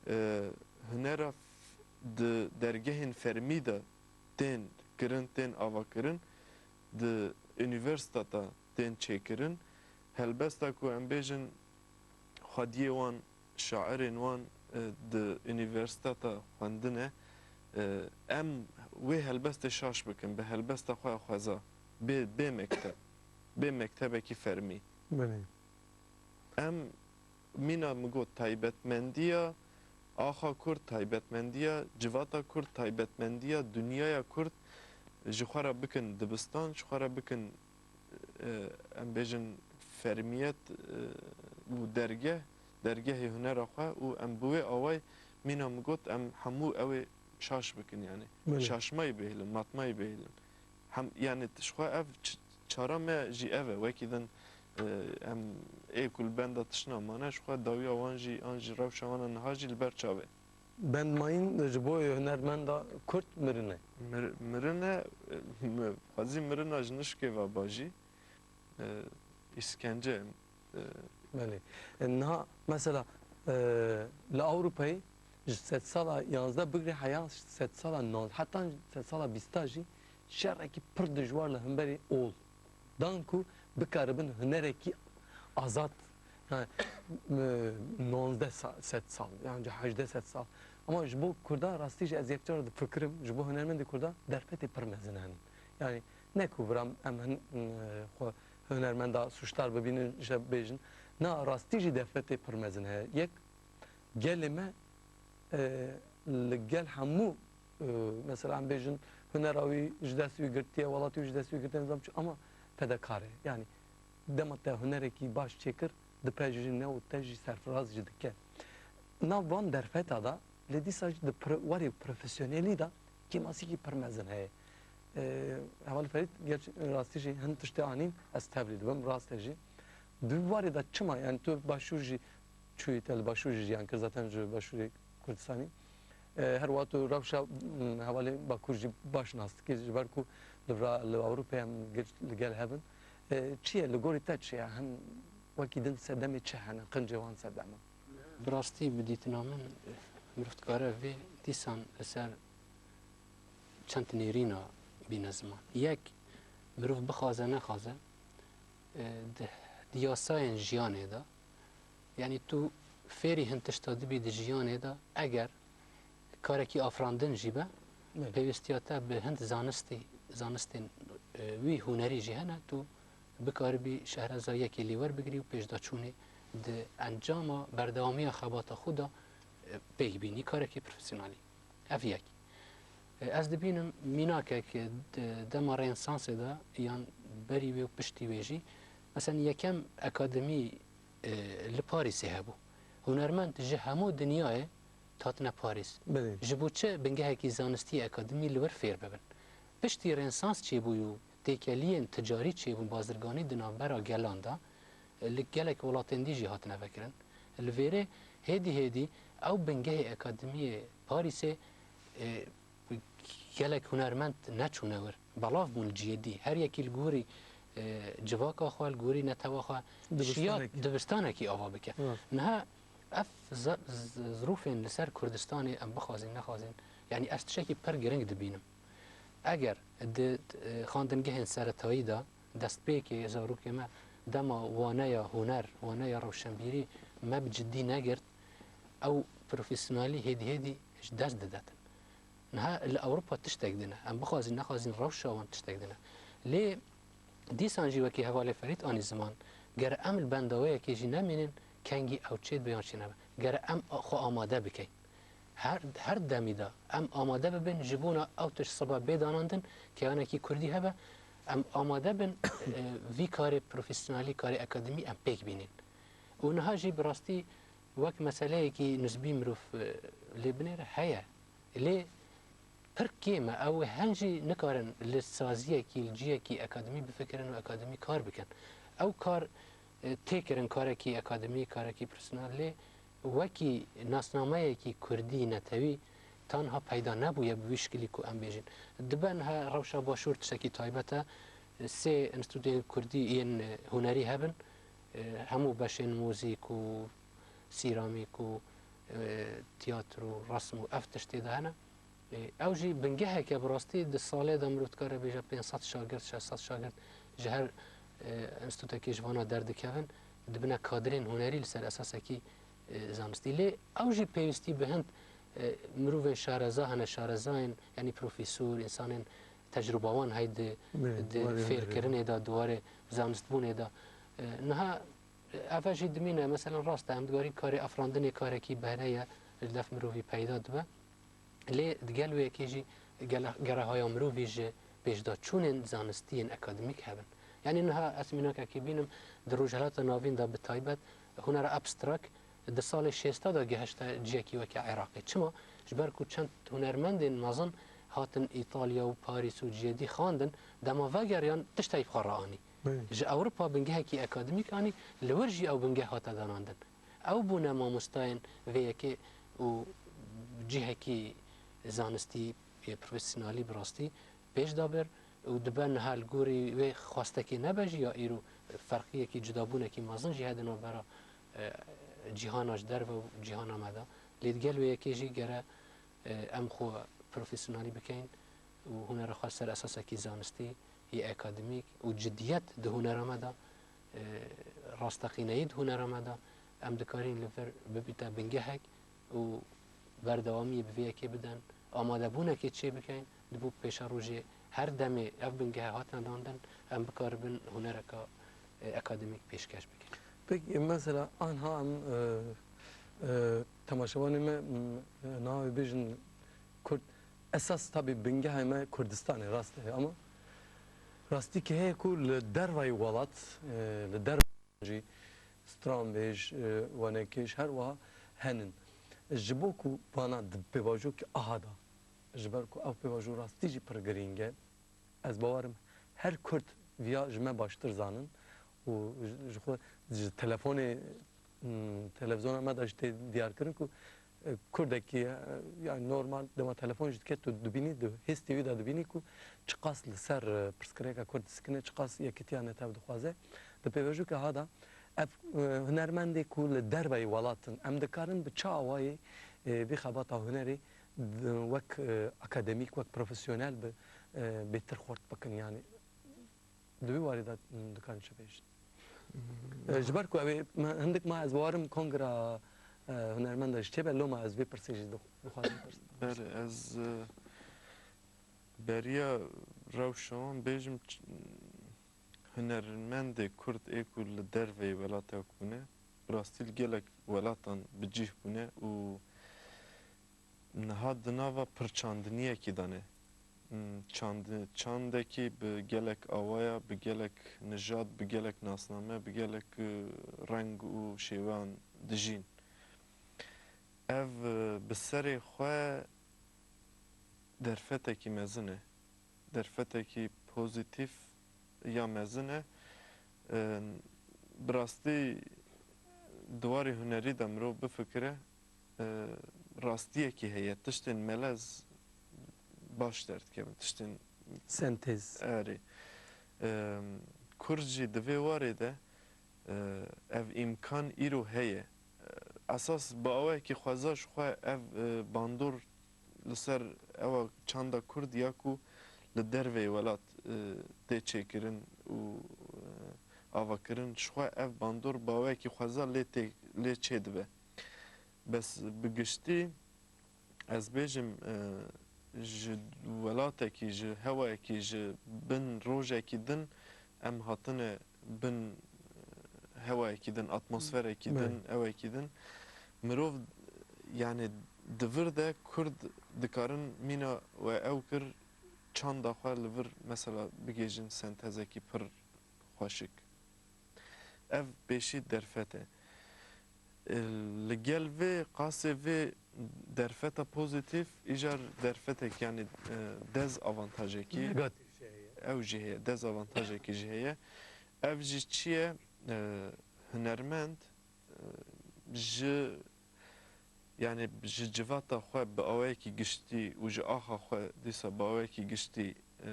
e, hunera f-, di dergehên fermî de tên kirin, tên avakirin, di unîversîteta tên çêkirin, helbesta ku em bêjin xwediyê wan, şairên wan, e, di unîversîteta xwendine, e, em wê helbestê şaş bikin, bi helbesta xwe ya xweza, bê, bê mekteb, bê mektebekî fermî. Belê. Em mîna min got taybetmendiya axa Kurd, taybetmendiya civata Kurd, taybetmendiya dinyaya Kurd ji xwe re bikin dibistan, ji xwe re bikin, e, em bêjin fermiyet, e, û dergeh, dergehê hunera xwe û em bi wê awayî mîna min got em hemû ew ê şaş bikin, yani Belê. şaşmayî bihêlin, matmayî bihêlin. Hem, yani, ji xwe ev ç-, çara me jî ev e. Wekî din, e, em ê ku li benda tiştna mane, ji xwe dawiya wan jî, an jî rewşa wan a niha jî li ber çav e. Bendmayîn ji bo hunermenda Kurd mirin e. Mir-, mirin e, mi-, xwezî mirina ji nişkê ve ba jî, e, îskence, e, Belê. E, niha mesela, e, li Ewropayê ji sedsala yazdeh bigre heya sedsala nod, heta sedsala bîsta jî şerekî pir dijwar li hemberî ol dan ku bikaribin hunerekî azad, yani, e, nonzdeh sa-, sedsal, yani hejdeh sedsal. Ama ji bo Kurda rastî jî ez yek cara difikirim, ji bo hunermendê Kurda derfetê pir mezin hene. Yani ne ku bira em hin, e, xwe hunermenda sûcdar bibînin, ji bêjin. Na, rastî jî derfetê pir mezin heye. Yek, gelê me, e, li gel hemû, e, mesela em bêjin, hunera wî ji dest wî girtiye, welatê wî ji dest wî girtiye, nizam çi, ama fedakar e. Yani dema te hunerekî baş çêkir, dipe jî ne û te jî serfiraz jî dike. Nav van derfeta de, lê dîsa jî di pro-, warê profesyonelî de kêmasîkî pir mezin heye. E, Hevalî Ferîd, gerçi rastî jî hin tiştê anîn, ez tevlî dibim, rast e jî. Di warê de çima, yani tu başûr jî çûyî, te li başûr jî jiyan kir, zaten ji başûrê Kurdistanî. E, her wiha tu rewşa, m, hevalê Bakur jî baş nas dikî, ji ber ku li vira, li Ewropayê em gel-, li gel hev in. E, çi ye, li gorî te çi ye? Hin wekî din sedemê çi hene, qincê wan sedema? Bi rastî, bi dîtina min, mirov dikare vê dîsan li ser çend nêrîna bîne ziman. Yek, mirov bixwaze nexwaze, e, di, di yasayên jiyanê de, yanî tu fêrî hin tişta dibî di jiyanê de, eger karekî afirandin jî be, Belê. pêwîstiya te bi hin zanistî, zanistên, e, wî hunerî jî hene, tu bikaribî şehreza yekê lê werbigirî û pêşdaçûnê di encama berdewamiya xebata xwe de, e, pêk bînî karekî profesyonelî. Ev yek. E, ez dibînim mînakek di dema Rênesansê de yan berî wê û piştî wê jî, mesela yekem akademî, e, li Parîsê hebû. Hunermend ji hemû dinyayê hatine Parîs. Belê. Ji bo çi? Bingehekî zanistî akademî li wir fêr bibin. Piştî Rênesans çêbûyî û têkeliyên ticarî çêbûn, bazirganî di navbera gelan de, e, li gelek welatên dî jî hatine vekirin. Li vêrê hêdî hêdî ew bingehê akademiyê Parîsê, e, gelek hunermend neçûne wir. Belav bûn li cihê dî. Her yekî li gorî, e, civaka xwe, li gorî netewa xwe şiya Dibistanekî. dibistanekî ava bike. Rast. Niha ev z-, z-, zirûfên li ser Kurdistanê em bixwazin, nexwazin, yanî ez tiştekî pir giring dibînim. Eger di, e, xandingehên seretayî de destpêkê zarokê me dema waneya huner, waneya rewşenbîrî me bi cidî negirt, ew profesyonelî hêdî hêdî ji dest didetin. Niha li Ewropa tiştek din e. Em bixwazin, nexwazin rewşa wan tiştek din e. Lê dîsan jî wekî hevalê Ferîd anî ziman, ger em li benda wê yekê jî nemînin, kengî ew çêdibe yan çênebe. Ger em xwe amade bikeyn. Her, her demî de em amade bibin ji bona ew tişt siba bê danandin, keyanekî kurdî hebe, em amade bin, e, vî karê profesyonelî, karê akademî em pêk bînin. Û niha jî bi rastî wek meseleyekî nisbî mirov, e, lê binêre heye. Lê pir kêm e. Ew hin jî nikarin li saziyekî, li cihekî akademî bifikirin û akademî kar bikin. Ew kar, e, tê kirin, karekî akademî, karekî profesyonel, lê wekî nasnameyekî kurdî netewî tanha peyda nebûye bi wî şikilî ku em bêjin. Dibe niha rewşa Başûr tiştekî taybet e. Sê înstîtûtên kurdî yên hunerî hebin. E, hemû beşên muzîk û sîramîk û, e, tiyatro, resm û ev tiştê de hene. E, ew jî bingeheke bi rastî di salê de mirov dikare bêje pênc sed şagirt, şeş sed şagirt ji her, e, enstîtutekê ji vana derdikevin, dibine kadrên hunerî li ser esasekî, e, zanistî. Lê ew jî pêwîstî bi hin, e, mirovên şareza hene, şarezayên, yanî profesor, însanên tecrûbewan hey di, Belê, di warê fêrkirinê de, di warê zanistbûnê de. E, niha, e, ev jî dimîne, meselen rast e, em dikarîn karê afirandinê karekî behre ye, ji def mirovî peyda dibe. Lê di gel wê yekê jî gele-, gere haya mirovî ji pêşdaçûnên zanistiyên akademîk hebin. Yanî niha ez mînakekê bînim, di Rojhilata Navîn de bi taybet hunera abstract di salê şêsta de gehişte cihekî weke Iraqê. Çima? Ji ber ku çend hunermendên mezin hatin Îtalya û Parîs û cihê dî xwendin, dema vegeriyan tiştê bi xwe re anî. Belê. Ji Ewropa bingehekî akademîk anî, li wir jî ew bingeh hate danandin. Ew bûne mamostayên vê yekê û cihekî zanistî yê profesyonelî bi rastî pêş de bir û dibe niha li gorî wê xwestekê nebe jî ya îro ferqiyekî cudabûnekî mezin jî heye di navbera, e, cîhana ji derve û cîhana me de. Lê di gel wê yekê jî gere, e, em xwe profesyonelî bikeyin û hunera xwe ser esasekî zanistî yê akademîk û cidiyet di hunera me de, e, rasteqîneyî di hunera me de, em dikarîn li vir bibîte bingehek û berdewamiyê bi vê yekê bidin, amadebûnekê çê bikeyin, di bo pêşerojê her demê ev bingehe hatine dandin, em bikaribin hunereka, e, akademîk pêşkeş bikin. Peki, mesela anha em, e, e, temaşevanê me, m, e, niha wê bêjin Kurd, esas tabî bingehê me Kurdistanê, rast e, ama rastî ki heye ku li dervayî welat, e, li dervayî jî stranbêj, e, wenekêj her wiha henin. Ji bo ku vana di pêvajoyekî aha de, ji ber ku ev pêvajo rastî jî pir girîng e, ez bawer im her Kurd viya ji me baştir zanin û ji, ji xwe ji telefonê, m, televîzyona me de jî tê diyarkirin ku, e, Kurdekî, e, yani normal dema telefon jî dike tu dibînî, di hêstê wî de dibînî ku çiqas li ser, e, pirsgirêka Kurd disikine, çiqas yekitiya netew dixwaze. Di pêvajoyeke ha de ev, e, hunermendê ku li derveyî welat in, em dikarin bi çi awayê, e, vê xebata hunerê di, wek, e, akademîk, wek profesyonel bi, e, bêtir xurt bikin, yani di wî warî de, m, dikarin çi bêjin? E, ji ber ku ew ê, me, hindik ma ez bawerim kongra, e, hunermenda jî çêbe, loma ez vê pirsê jî dix-, dixwazim pirs. Belê, ez, e, beriya rewşa wan bêjim, ç-, hunermendê Kurd ê ku li derveyî welata wek bûne, bi rastî li gelek welatan bi cih bûne û niha di nava pirçandiniyekî de ne. Hmm, çandi-, çandekî bi gelek awaya, bi gelek nijad, bi gelek nasname, bi gelek, e, reng û şêweyan dijîn. Ev, e, bi serê xwe derfetekî mezin e. Derfetekî pozîtîf ya mezin e. E, bi rastî di warê hunerî de mirov bifikire, e, rastiyekî heye. Tiştên melez baş derdikevin. Tiştên Sentez. Erê. E, Kurd jî di vê warê de, e, ev îmkan îro heye. E, esas bi awayekî xweza ji xwe ev, e, bandor li ser ewa çanda Kurd ya ku li derveyî welat, e, tê çêkirin û, e, avakirin, ji xwe ev bandor bi awayekî xweza lê tê, lê çêdibe. Bes bi giştî ez bêjim, e, ji welatekî, ji hewayekî, ji bin rojekî din em hatine bin, e, hewayekî din, atmosferekî Belê. din, ewekî din. Mirov, yani, di vir de Kurd dikarin mîna we ew kir, çanda xwe li vir, mesela, bigêjin sentezekî pir xweşik. Ev pêşî derfet e. E, li gel vê qasê vê derfeta pozîtîf, îcar derfetek, yani, e, dezavantajekî Negatif şey ya. ew jî heye, dezavantajekî jî heye. Ev jî çi ye? E, hunermend, e, ji, yani, ji civata xwe bi awayekî giştî û ji axa xwe dîsa bi awayekî giştî, e,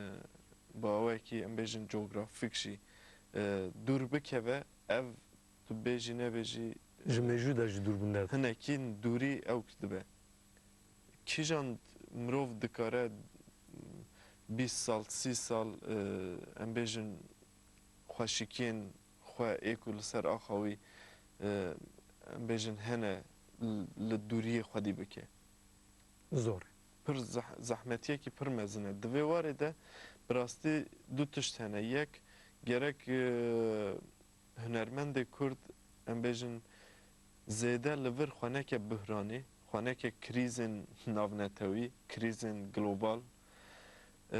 bi awayekî, em bêjin, coğrafik jî, e, dûr bikeve, ev tu bêjî nebêjî, Ji mejû de jî dûr bûn derdixin. hinekî dûrî ewk dibe. Kîjan mirov dikare bîst sal, sî sal, e, em bêjin, xweşikiyên xwe ê ku li ser axa wî, e, em bêjin hene li, li dûriyê xwedî bike. Zor e. Pir zeh-, zehmetiyekî pir mezin e. Di vê warê de bi rastî du tişt hene. Yek, gerek, e, hunermendê Kurd, em bêjin, zêde li vir xwe neke buhranê, xwe neke krîzên navnetewî, krîzên global. E,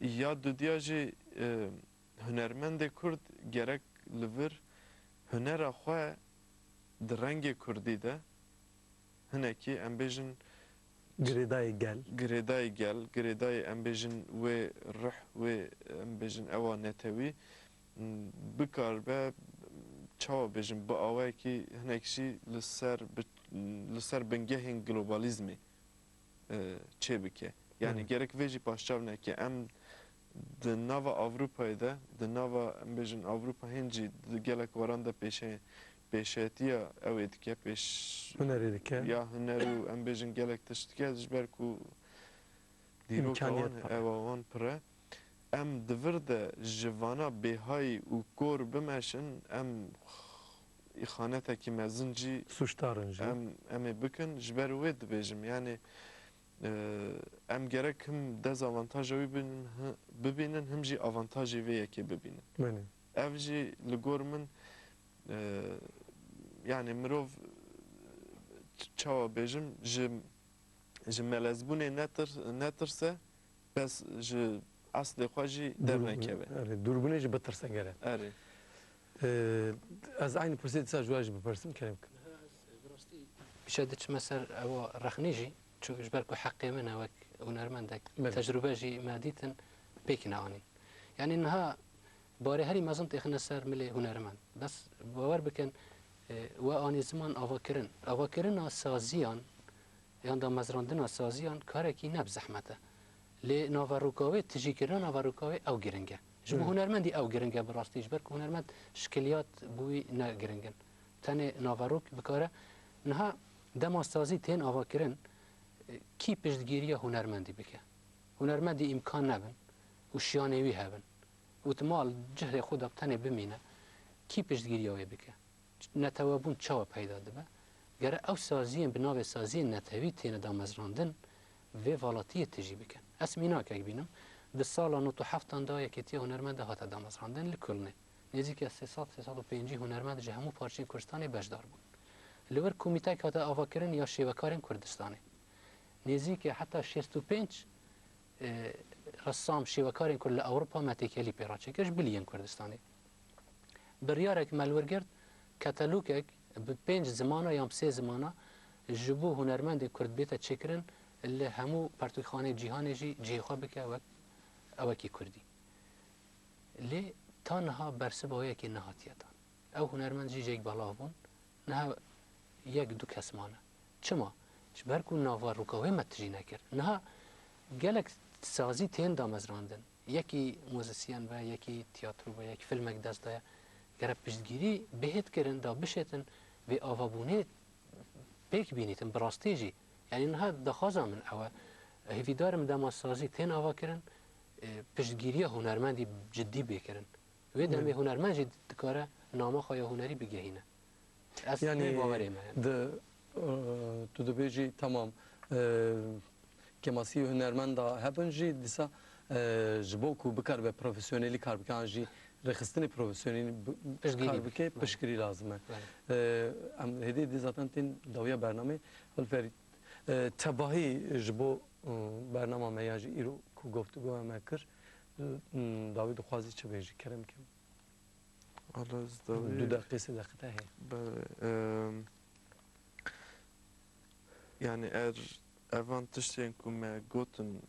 ya dudiya jî, e, hunermendê Kurd gerek li vir hunera xwe di rengê Kurdî de hinekî, em bêjin, girêdayê gel. Girêdayê gel, girêdayê, em bêjin, wê rih, wê, em bêjin, ewa netewî, m, bikaribe, çawa bêjin, bi awayekî hinek jî li ser, bi, li ser bingehên globalizmê, e, çêbike. Yanî Hı. gerek vê jî paşçav neke. Em di nava Ewropayê de, di nava, em bêjin, Ewropa hên jî di gelek waran de pêşe-, pêşetiya ew ê dike, pêş-, Hunerê dike. ya huner û, em bêjin, gelek tişt dike, ji ber ku dîroka wan, Îmkaniyet pir e. ewa wan pir e. Em di vir de ji vana bêhayî û kor bimeşin, em îxanetekî mezin jî Sûcdar in jî. em, em ê bikin. Ji ber wê dibêjim, yanî, e, em gerek him dezavantaja wî bibînin, hi-, bibînin, him jî avantajê vê yekê bibînin. Belê. Ev jî li gor min, e, yanî mirov, ç-, çawa bêjim, ji, ji melezbûnê netir-, netirse, bes ji eslê xwe jî Dûr-, dernekeve. Erê, dûrbûnê jî bitirse gere. Erê. Ee, ez aynî pirsê dîsa ji we jî bipirsim, kerem bikin. Niha ez bi rastî pişe diçime ser ewa rexnî jî, çunku ji ber ku heqê min e wek hunermendek, Belê. tecrûbe jî me dîtin pêk neanîn. Yanî niha barê herî mezin têxine ser milê hunermend. Bes bawer bikin, e, we anî ziman avakirin. Avakirina saziyan, yan damezrandina saziyan karek ne bi zehmet e. Lê naveroka wê, tijîkirina naveroka wê ew giring e. Ji bo Hmm. hunermendî ew giring e bi rastî, ji ber ku hunermend şikiliyat bo wî ne giring in. Tenê naverok dikare. Niha dema sazî tên avakirin, e, kî piştgiriya hunermendî bike? Hunermendî îmkan nebin û şiyanê wî hebin û tu mal cihrê xwe de tenê bimîne, kî piştgiriya wê bike? Netewebûn çawa peyda dibe? Gere ew saziyên bi navê saziyên netewî têne damezrandin, vê valatiyê tijî bikin. Ez mînakek bînim, di sala nod û heftan de Yekêtiya Hunermendê hate damezrandin li Kulnê. Nêzîkî sê sed, sê sed û pêncî hunermend ji hemû parçeyên Kurdistanê beşdar bûn. Li wir komîtek hate avakirin ya şêvekarên Kurdistanê. Nêzîkî heta şêst û pênc, e, ressam, şêvekarên Kurd li Ewropa me têkelî pê re çêkir ji biliyên Kurdistanê. Biryarek me li wir girt, katalogek bi pênc zimana yan bi sê zimana ji bo hunermendên Kurd bête çêkirin, li hemû pertûkxaneyê cîhanê jî cihê xwe bike wek ewekî Kurdî. Lê ta niha bersiva wê yekê nehatiye dan. Ew hunermend jî jêk belav bûn, niha yek du kes mane. Çima? Ji ber ku naveroka wê me tijî nekir. Niha gelek sazî tên damezrandin. Yekî muzisyen be, yekî tiyatro be, yekî filmek dest daye. Gere piştgirî bihêt kirin, da bişêtin vê avabûnê pêk bînîtin, bi rastî jî. Yanî niha daxwaza min ew e. Hêvîdar im dema sazî tên avakirin, e, piştgiriya hunermendî cidî bê kirin. Wê demê Belê. hunermend jî dikare nama xwe ya hunerî bigehîne. Ez Yanî vê bawerê me ye. di, e, tu dibêjî, tamam, e, kêmasî hunermenda hebin jî, dîsa, e, ji bo ku bikaribe profesyonelî kar bike, an jî rêxistinê profesyonelî bi-, Piştgirî kar bike. bike, Belê. piştgirî lazim e. Belê. E, em hêdî dî zaten tên dawiya bernameyê. Hol Ferîd, e, tevahî ji bo, e, bernama me ya jî îro ku guftûgoya me kir, e, dawî dixwazî çi bêjî, kerem ke? Wala ez dawî Du deqî, sê deqî te heye. Belê. Em, yanî er evan tiştên ku me gotin,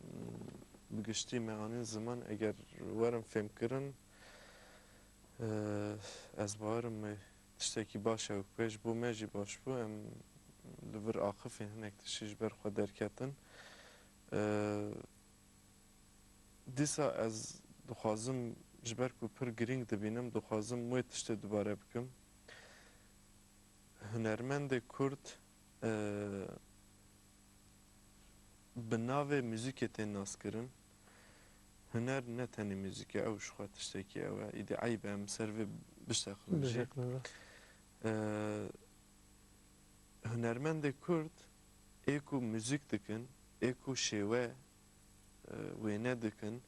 bi giştî me anîn ziman, eger werin fêmkirin, e, ez bawerim me tiştekî baş e û pê ji bo me jî baş bû. Em li vir axifîn, hinek tiştî ji ber xwe derketin. E, Dîsa ez dixwazim, ji ber ku pir girîng dibînim, dixwazim wê tiştê dubare bikim. Hunermendê Kurd, e, bi navê muzîkê tên naskirin. Huner ne tenê muzîk e, ew ji xwe tiştekî ew e. Îdî eyb e em ser vê bişeqilin jî. Bişeqilin, rast. Ee, hunermendê Kurd ê ku muzîk dikin, ê ku şêwe, e, wêne dikin,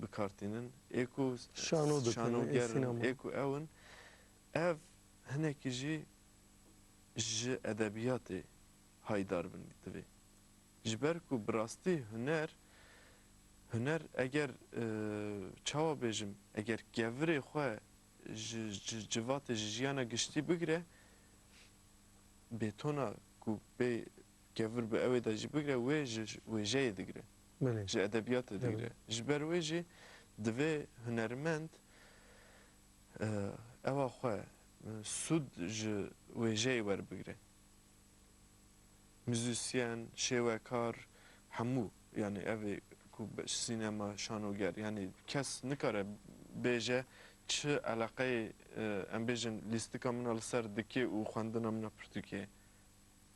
bikartînin, ê ku şano dikin, şanoger in, ê ku ew in, ev hinekî jî ji edebiyatê haydar bin divê. Ji ber ku bi rastî huner, huner eger, e, çawa bêjim, eger kevirê xwe ji, ji civatê, ji jiyana giştî bigire, bêtona ku bê kevir bi ewê de jî bigire, wê ji wêjeyê digire. Belê. Ji edebiyatê digire. Belê. Ji ber wê jî divê hunermend, e, ewa xwe, e, sûd ji wêjeyê werbigire. Muzîsyen, şêwekar, hemû, yanî ev ê ku be-, sînema, şanoger, yanî kes nikare bêje çi eleqeyê, e, em bêjin lîstika min a li ser dikê û xwendina min a pirtûkê.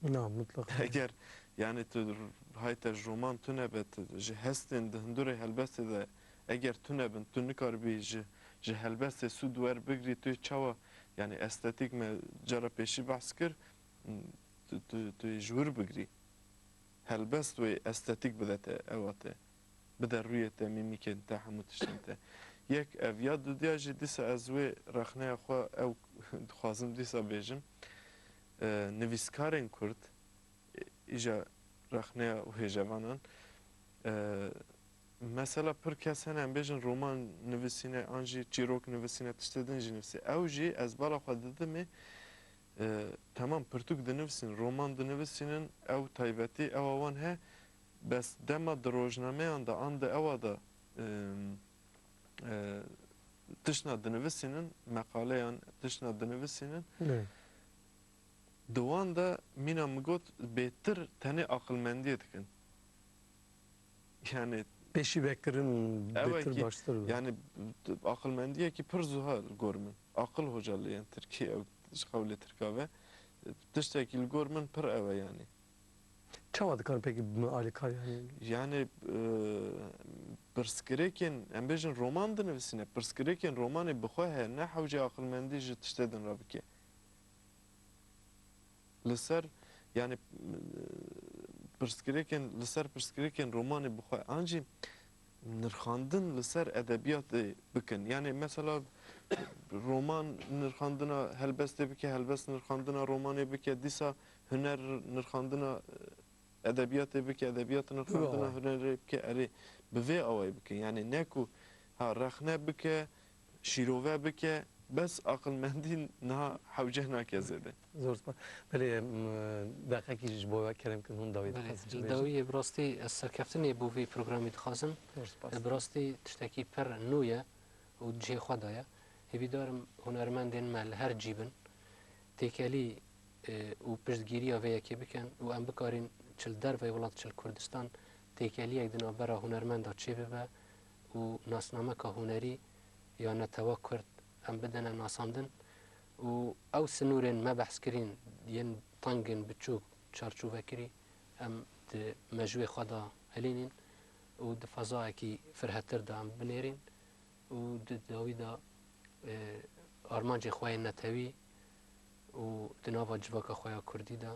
Na, mutlaq. Eger, yanî tu r-, hay te ji roman tune be, tu ji hestên di hindurê helbestê de eger tune bin, tu nikaribî ji, ji helbestê sûd werbigirî, tu çawa, yanî estetîk me cara pêşî behs kir, tu, tu, tu yê ji wir bigirî. Helbest wê estetîk bide te, ewa te. Bide rûyê te, mîmîkên te, hemû tiştên te. Yek ev ya, dudiya jî dîsa ez wê rexneya xwe ew dixwazim dîsa bêjim. E, nivîskarên Kurd, e, îja rexneya wêjevanan, e, mesela pir kes hene em bêjin roman nivîsîne, an jî çîrok nivîsîne, tiştê din jî nivîsî. Ew jî ez bala xwe didimê, e, temam pirtûk dinivîsînin, roman dinivîsînin, ew taybetî ewa wan he, bes dema di rojnameyan de an di ewa de, e, e, tiştna dinivîsînin, meqaleyan tiştna dinivîsînin, Ne. di wan de mîna min got bêtir tenê aqilmendiyê dikin. Yani Pêşî vekirin ew bêtir ki, baştir be. Yani aqilmendiyekî pir zuha li gor min. Aqil hocalı yani Tirkî ew ji qewlê Tirka ve. Tiştekî li gor min pir ew e yani. Çawa dikarin peki bi alîkar yani? Yani, e, pirsgirêkên, em bêjin roman dinivîsîne, pirsgirêkên romanê bi xwe heye, ne hewce aqilmendî ji tiştê din re bike. Li ser, yani, pirsgirêkên, li ser pirsgirêkên romanê bixwe, an jî nirxandin li ser edebiyatê bikin. Yani, mesela, roman nirxandina helbestê bike, helbest nirxandina romanê bike, dîsa huner nirxandina, e, edebiyatê bike, edebiyat nirxandina hunerê bike, erê, bi vê awayî bikin. Yani, ne ku, ha, rexne bike, şîrove bike, bes aqilmendî niha hewce nake zêde. Zor spas. Belê, em, deqekî ji bo we kerem kin hûn dawî Belê, dixwazin. Li dawiyê bi rastî ez serkeftinê bo vê programî dixwazim. Zor spas. Bi rastî tiştekî pir nû ye û cihê xwe daye. Hêvîdar im hunermendên me li her cî bin, têkelî, e, û piştgîriya vê yekê bikin û em bikarîn çi li derveyê welat, çi li Kurdistan têkeliyek di navbera hunermenda çêbibe û nasnameka hunerî ya netewa Kurd em bidine nasandin û ew sinûrên me behs kirîn yên teng in, biçûk, çarçovekirî em di mejûyê xwe de hilînîn û di fezayekî firehtir de em binêrîn û di dawî de, e, armancê xwe yên netewî û di nava civaka xwe ya kurdî de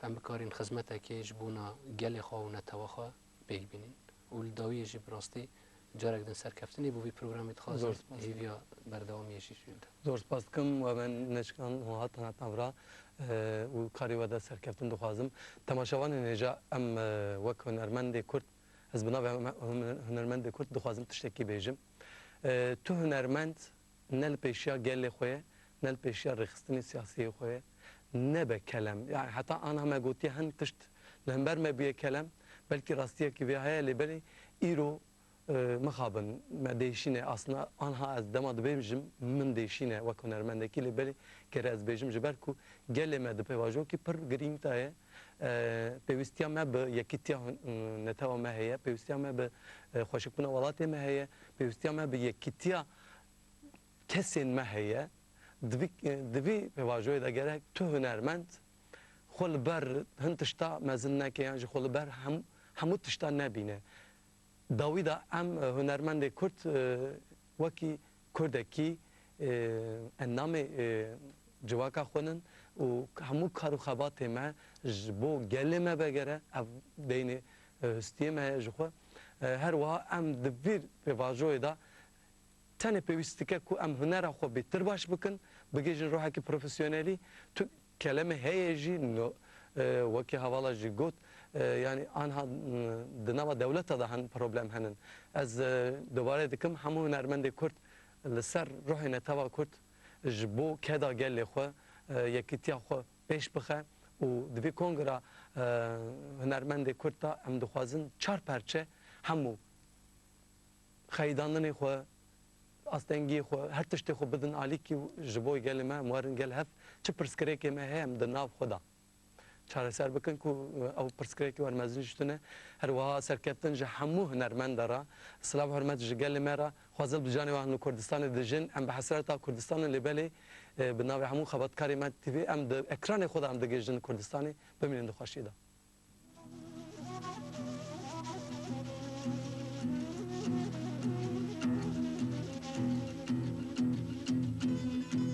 em bikarîn xizmetekê ji bona gelê xwe û netewa xwe pêk bînin. Û li dawiyê jî bi rastî carek din serkeftinê bo vî programê dixwazim. Zor spas. Hêviya berdewamiyê jî ji wî didim. Zor spas dikim we me neşkand, hûn hatin hatina vira, e, û karê we de serkeftin dixwazim. Temaşevanên hêja, em, e, wek hunermendê Kurd, ez bi navê hune-, hune-, hunermendê Kurd dixwazim tiştekî bêjim. E, tu hunermend ne li pêşiya gelê xwe ye, ne li pêşiya rêxistinê siyasiyê xwe ye. Nebe kelem. Yani heta anha me gotiye hin tişt li hember me bûye kelem. Belkî rastiyekî vê heye, lê belê îro, e, mixabin me değişîne. Aslında anha ez dema dibêjim min değişîne wek hunermendekî, lê belê gere ez bêjim ji ber ku gelê me di pêvajoyekî pir girîng de ye. E, pêwîstiya me bi yekîtiya hun-, netewa me heye, pêwîstiya me bi, e, xweşikbûna welatê me heye, pêwîstiya me bi yekîtiya kesên me heye. Di vî, di vî pêvajoyê de gerek tu hunermend xwe li ber hin tişta mezin neke yan jî xwe li ber hem-, hemû tişta nebîne. Dawî de em, e, hunermendê Kurd, e, wekî Kurdekî, e, endamê, e, civaka xwe nin û hemû kar û xebatê me ji bo gelê me vegere, ev deynê, e, histiyê me ye ji xwe. E, her wiha em di vîr pêvajoyê de tenê pêwîst dike ku em hunera xwe bêtir baş bikin, bigihîjin ruhekî profesyonelî. Tu kelemê heye jî, no, e, wekî hevala jî got, e, yanî anha, m, di nava dewleta de hen problem henin. Ez, e, dubare dikim, hemû hunermendê Kurd li ser ruhê neteva Kurd ji bo keda gelê xwe, e, yekîtiya xwe pêş bixe û di vî kongra, e, hunermendê Kurd de em dixwazin çar perçe hemû xeyidandinê xwe, astengiyê xwe, her tiştê xwe bidin alîkî û ji bo gelê me, em werin gel hev, çi pirsgirêkê me heye, em di nav xwe de çareser bikin ku, e, ew pirsgirêkî wer mezin jî tune. Her wiha serkeftin ji hemû hunermend de re, silav hurmet ji gelê me re, xwezil bi canê we li Kurdistanê dijin, em bi hesreta Kurdistanê lê belê, e, bi navê hemû xebatkarê me T V, em di ekranê xwe de em digihîjin Kurdistanê, bimînin di xweşiyê de.